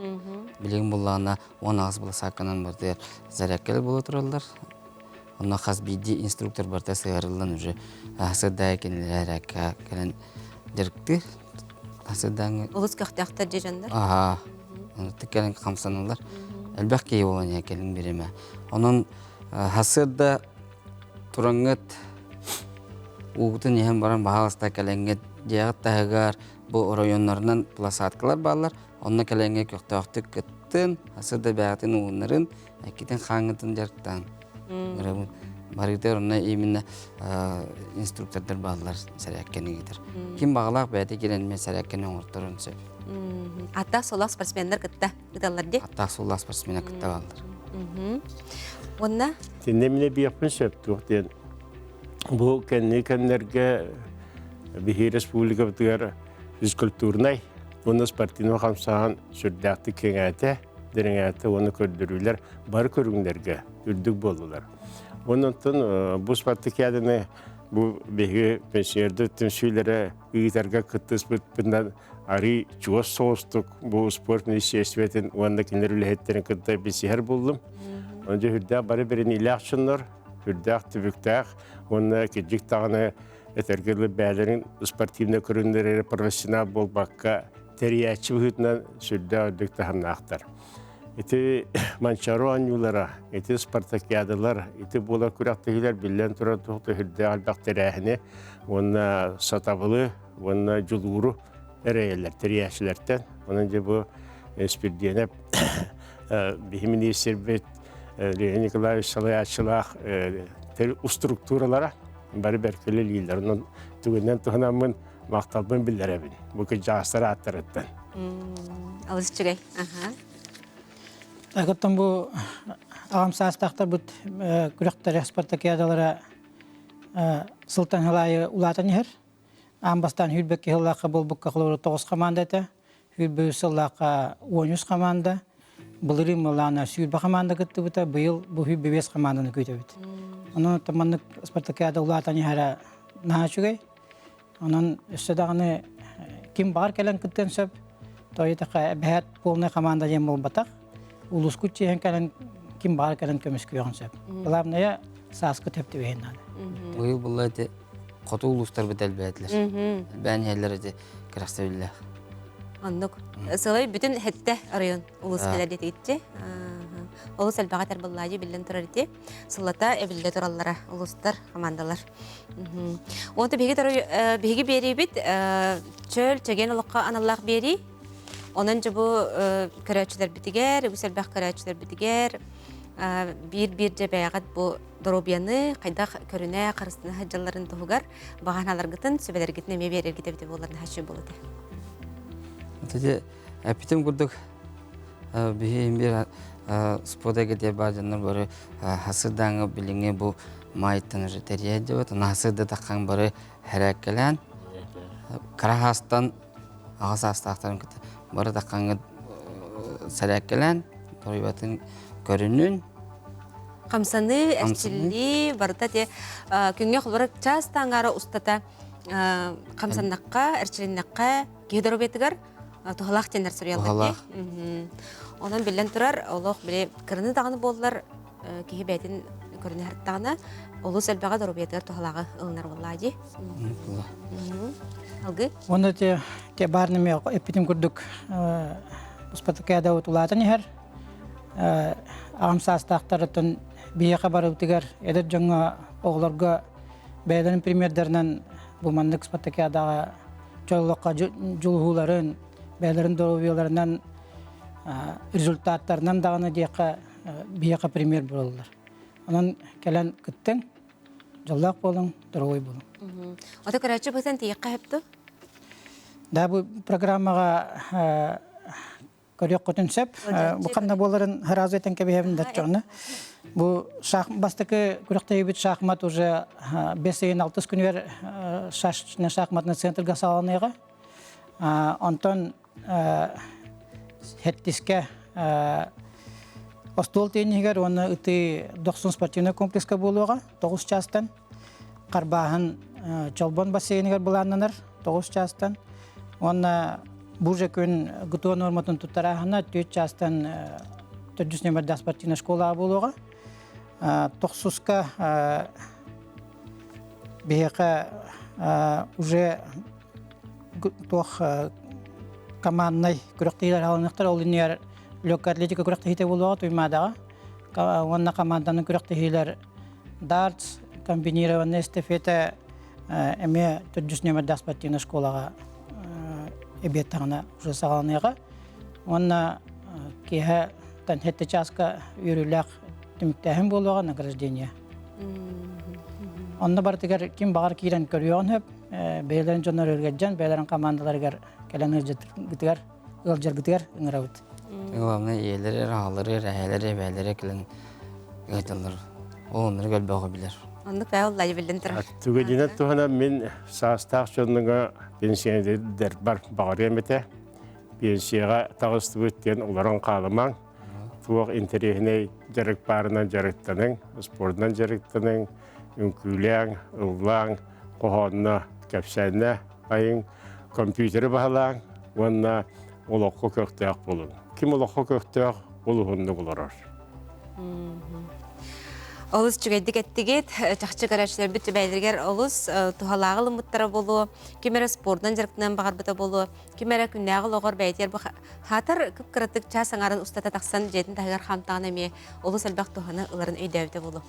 Билигин буллаҕына 18 быласаакканан бардыар зарядкалар буола тураллар. Онно хас биирдии инструктор барыта сыһыарыллан уже сырдаа кинилэр эрээккэ кэлэн дьарыктыыр. Сырдааҥы Олус көхтөөхтөр дьэ дьоннор. Аха. Оннук кэлэн хамсаналлар. Элбэх киһи буолан иһэ кэлин биримэ. Онон хасырда тураҥҥыт уугутун иһэн баран баһаалыста кэлэҥҥит дьиэҕит таһыгар бу оройуоннарынан площадкалар бааллар. Онно кэлэҥҥэ көхтөөхтүк кыттын, хасырда бэйэҕитин ууннарын, эккитин хааҥҥытын дьарыктаан. Барыытыгар онно именно инструктордар бааллар сэрээккэни ыытар. Ким баҕалаах бэйэтэ киирэн эмиэ сэрээккэни оҥорторон сөп. Аттаах суоллаах спортсменнар кытта ыыталлар дии? Аттаах суоллаах спортсменнар кытта бааллар. Уонна? Итиннэ минэ биэхпин сөп туох диэн бу кэнники кэмнэргэ биһи республикабытыгар физкультурнай уонна спортивнай хамсааһын сүрдээхтик кэҥээтэ, дириҥээтэ уонна көрдөрүүлэр бары көрүҥнэргэ үрдүк буоллулар. Онон бу спартакиаданы бу биһиги пенсионердар түмсүүлэрэ ыытарга кыттыспыппытынан арый чугас соҕустук бу спорт министиэристибэтин уонна кинилэр үлэһиттэрин кытта билсиһэр буллум. Онон дьэ үрдээх бары бэриниилээх дьоннор, үрдээх түбүктээх уонна кырдьык даҕаны этэргэ дылы бэйэлэрин спортивнай көрүҥнэрэ профессионал буолбакка тэрийээччи быһыытынан сүрдээх үрдүк таһымнаахтар. Ити Манчаро оонньуулара, ити спартакиадалар, ити буолар күрэхтэһиилэр биллэн турар туох да сүрдээх элбэх тэрээһини уонна сатабылы уонна дьулууру эрэйэллэр тэрийээччилэртэн. Онон дьэ бу Спирдиэнэп биһи миниистирбит Леонид Николаевич салайааччылаах структуралара бары бэркэ үлэлииллэр. Онон түгэнинэн туһанаммын махталбын биллэрэбин бу кырдьаҕастар ааттарыттан. Алыс үчүгэй. Аха. Оттон бу аҕам саастаахтарбыт күрэхтэрэ спартакиадалара сылтан сыл аайы улаатан иһэр. Аан бастаан сүүрбэкки сыллаахха буолбукка холобура тоҕус команда этэ. 23 сыллаахха 13 команда. Былырыын Мылаана 20 команда кыттыбыта, быйыл бу 25 команданы күүтэбит. Онон маннык спартакиада улаатан иһэрэ наһаа үчүгэй. Онон өссө даҕаны ким баҕар кэлэн кыттыан сөп. Тоҕо эбэһээт полная команда диэн буолбатах. Улуускут чиэһин кэлэн ким баҕар кэлэн көмүскүөҕүн сөп. Главное сааскы төп түбэһин наада. Быйыл булла ити хоту улуустарбыт элбээтилэр. Элбээн иһэллэр ити кэрэхсэбиллээх. Оннук. Сылай бүтүн хэтте район улус кэлэр диэтигитчи. Олус элбэҕи этэр быллаадьы биллэн турар ити. Сыллата эбиллэ тураллара улустар, командалар. Онто биһиги биһиги биэриибит чөл чэгиэн олоххо аналлаах биэрии. Онон дьэ бу көрөөччүлэрбитигэр, үгүс элбэх көрөөччүлэрбитигэр биир-биир дьэ бэйэҕит бу доруобуйаны хайдах көрүнэ, харыстана сылдьалларын туһугар баҕаналаргытын, сүбэлэргитин эмиэ биэрэргит эбитэ буоллар наһаа үчүгэй буолуо этэ. Ити эппитим курдук биһи биир спорт эйгэтигэр баар дьоннор бары хасырдааҥы билиҥҥи бу маайыттан уже тэрийэ сылдьабыт. Аны хасырда таххан бары хэрээккэлээн кыра хаастан аҕа саастаахтарын кытта бары таххаҥҥыт сэрээккэлээн торуйбатын көрүнүн Хамсаныы, эрчиллии барыта те күҥҥэ холобура чаас таҥара устата хамсаннахха, эрчилиннэххэ киһи доруобуйатыгар туһалаах диэннэр суруйаллар дии. Онон биллэн турар, олох били кыраны даҕаны буоллар киһи бэйэтин көрүнэ сырыттаҕына олус элбэҕи доруобуйатыгар туһалааҕы ылынар буоллаа дии. Алгы? Уонна те те баар неме эппитим курдук спартакиада улаатан иһэр. Аҕам саастаахтарыттан биһиэхэ барыбытыгар эдэр дьоҥҥо оҕолорго бэйэлэрин примердэринэн бу маннык спартакиадаҕа дьоллоххо дьулуһууларын, бэйэлэрин доруобуйаларынан результаттарынан даҕаны диэххэ биһиэхэ пример буолаллар. Онон кэлэн кыттыҥ, дьоллоох буолуҥ, доруобуй буолуҥ. Ото көрөөччү быһытан тиийиэххэ сөп дуо? Да, бу программаҕа көрүөххүтүн сөп. Бу ханна буоларын сразу этэн кэбиһэбин даччоҕуна. Бу бастакы күрэхтэһиибит шахмат уже бэс ыйын алтыс күнүгэр шахматный центрга саҕаланыаҕа. Онтон Хэттискэ остуол тенниһигэр уонна ытыы Дохсун спортивнай комплекска буолуоҕа тоҕус чаастан. Харбааһын Чолбон бассейныгар былааннанар тоҕус чаастан. Уонна бу же күн ГТО норматын туттарааһына 4 чаастан төрдүс нөмердээх спортивная школа буолуоҕа. Тохсуска биһиэхэ уже туох команднай күрэхтэһиилэр аһылыныахтара. Ол иннигэр легкая атлетика күрэхтэһиитэ буолуоҕа Туймаадаҕа. Уонна команданан күрэхтэһиилэр дартс, комбинированная эстафета эмиэ төрдүс нүөмэрдээх спортивнай школаҕа эбиэт таҕына уже саҕаланыаҕа. Уонна киэһэ сэттэ чааска үөрүүлээх түмүктээһин буолуоҕа награждение. Онно барытыгар ким баҕар киирэн көрүөҕүн сөп, бэйэлэрин дьоннор өргөддьэн, бэйэлэрин командаларыгар кэлэн ыалдьытгытыгар, ыалдьаргытыгар ыҥырабыт. Главное, ийэлэри, аҕалары, эһээлэри, эбээлэри кэлэн ыалдьаллар. Ол оннук элбэҕи билэр. Оннук бээ ол билин турар. Түгэнинэн туһанан мин саастаах дьоннуга пенсионердэр баҕарыам этэ. Пенсияҕа таҕыстыбыт диэн олорон хаалымаҥ. Туох интэриэһинэй дьарык баарынан дьарыктаныҥ, спордунан дьарыктаныҥ, үҥкүүлээҥ, ыллааҥ, хоһоонно, кэпсээннэ айыҥ, компьютеры баһылааҥ уонна олоххо көхтөөх буолуҥ. Ким олоххо көхтөөх, ол уһуннук олорор. Олус үчүгэйдик эттигит. Чахчы көрөөччүлэрбит бэйэлэригэр олус туһалааҕы ылыммыттара буолуо, ким эрэ спордунан дьарыктанан баҕарбыта буолуо, ким эрэ күннээҕи олоҕор бэйэтигэр бу хаатар кып-кыратык чаас аҥаарын устата тахсан дьиэтин таһыгар хаамтаҕына эмиэ олус элбэх туһаны ыларын өйдөөбүтэ буолуо.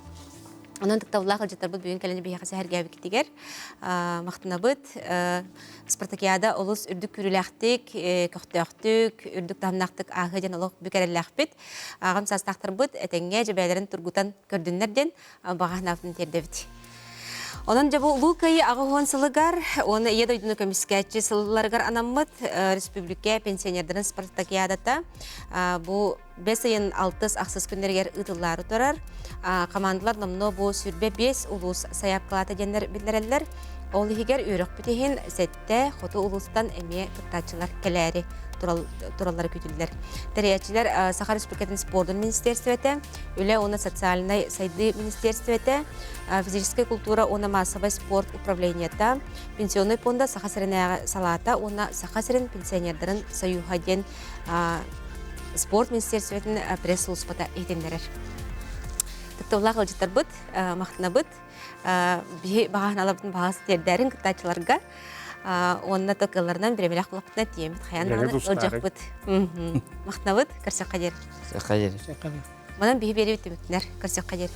Онон ытыктабыллаах ыалдьыттарбыт бүгүн кэлэн биһиэхэ сэһэргээбиккитигэр махтанабыт. Спартакиада олус үрдүк күүрүүлээхтик, көхтөөхтүк, үрдүк таһымнаахтык ааһыа диэн олох бүк эрэллээхпит. Аҕам саастаахтарбыт этэҥҥэ дьэбээлэрин тургутан көрдүннэр диэн баҕа санаабытын тиэрдэбит. Онон дьэ бу Улуу Кыайыы 80 сылыгар уонна Ийэ дойдуну көмүскээччи сылларыгар анаммыт республика пенсионердарын спартакиадата бу бэс ыйын алтыс ахсыс күннэригэр ыытыллаары турар. Командалар номнуо бу 25 улуус сайаапкалаата диэннэр биллэрэллэр. Ол иһигэр үөрэхпит иһин сэттэ хоту улуустан эмиэ кыттааччылар кэлээри тураллара күүтүллэр. Тэрийээччилэр Саха Республикатын спордун министерствота, Үлэ уонна социальнай сайдыы министерствота, физическэй культура уонна маассабай спорт управлениета, пенсионнай пуонда Саха сиринээҕи салаата уонна Саха сирин пенсионердарын союһа диэн спорт министерствотын пресс-службата иһитиннэрэр. Тыктыбылаах ыалдьыттарбыт, махтанабыт. Биһи баҕаһыналарбытын баҕас тиэрдээрин кыттааччыларга уонна токыларынан биремэлэх булаппытына тиэмит хайан даҕаны ылдьахпыт. Махтанабыт, көрсөххө диэри. Көрсөххө диэри. Манан биһи биэри түмүктүнэр. Көрсөххө диэри.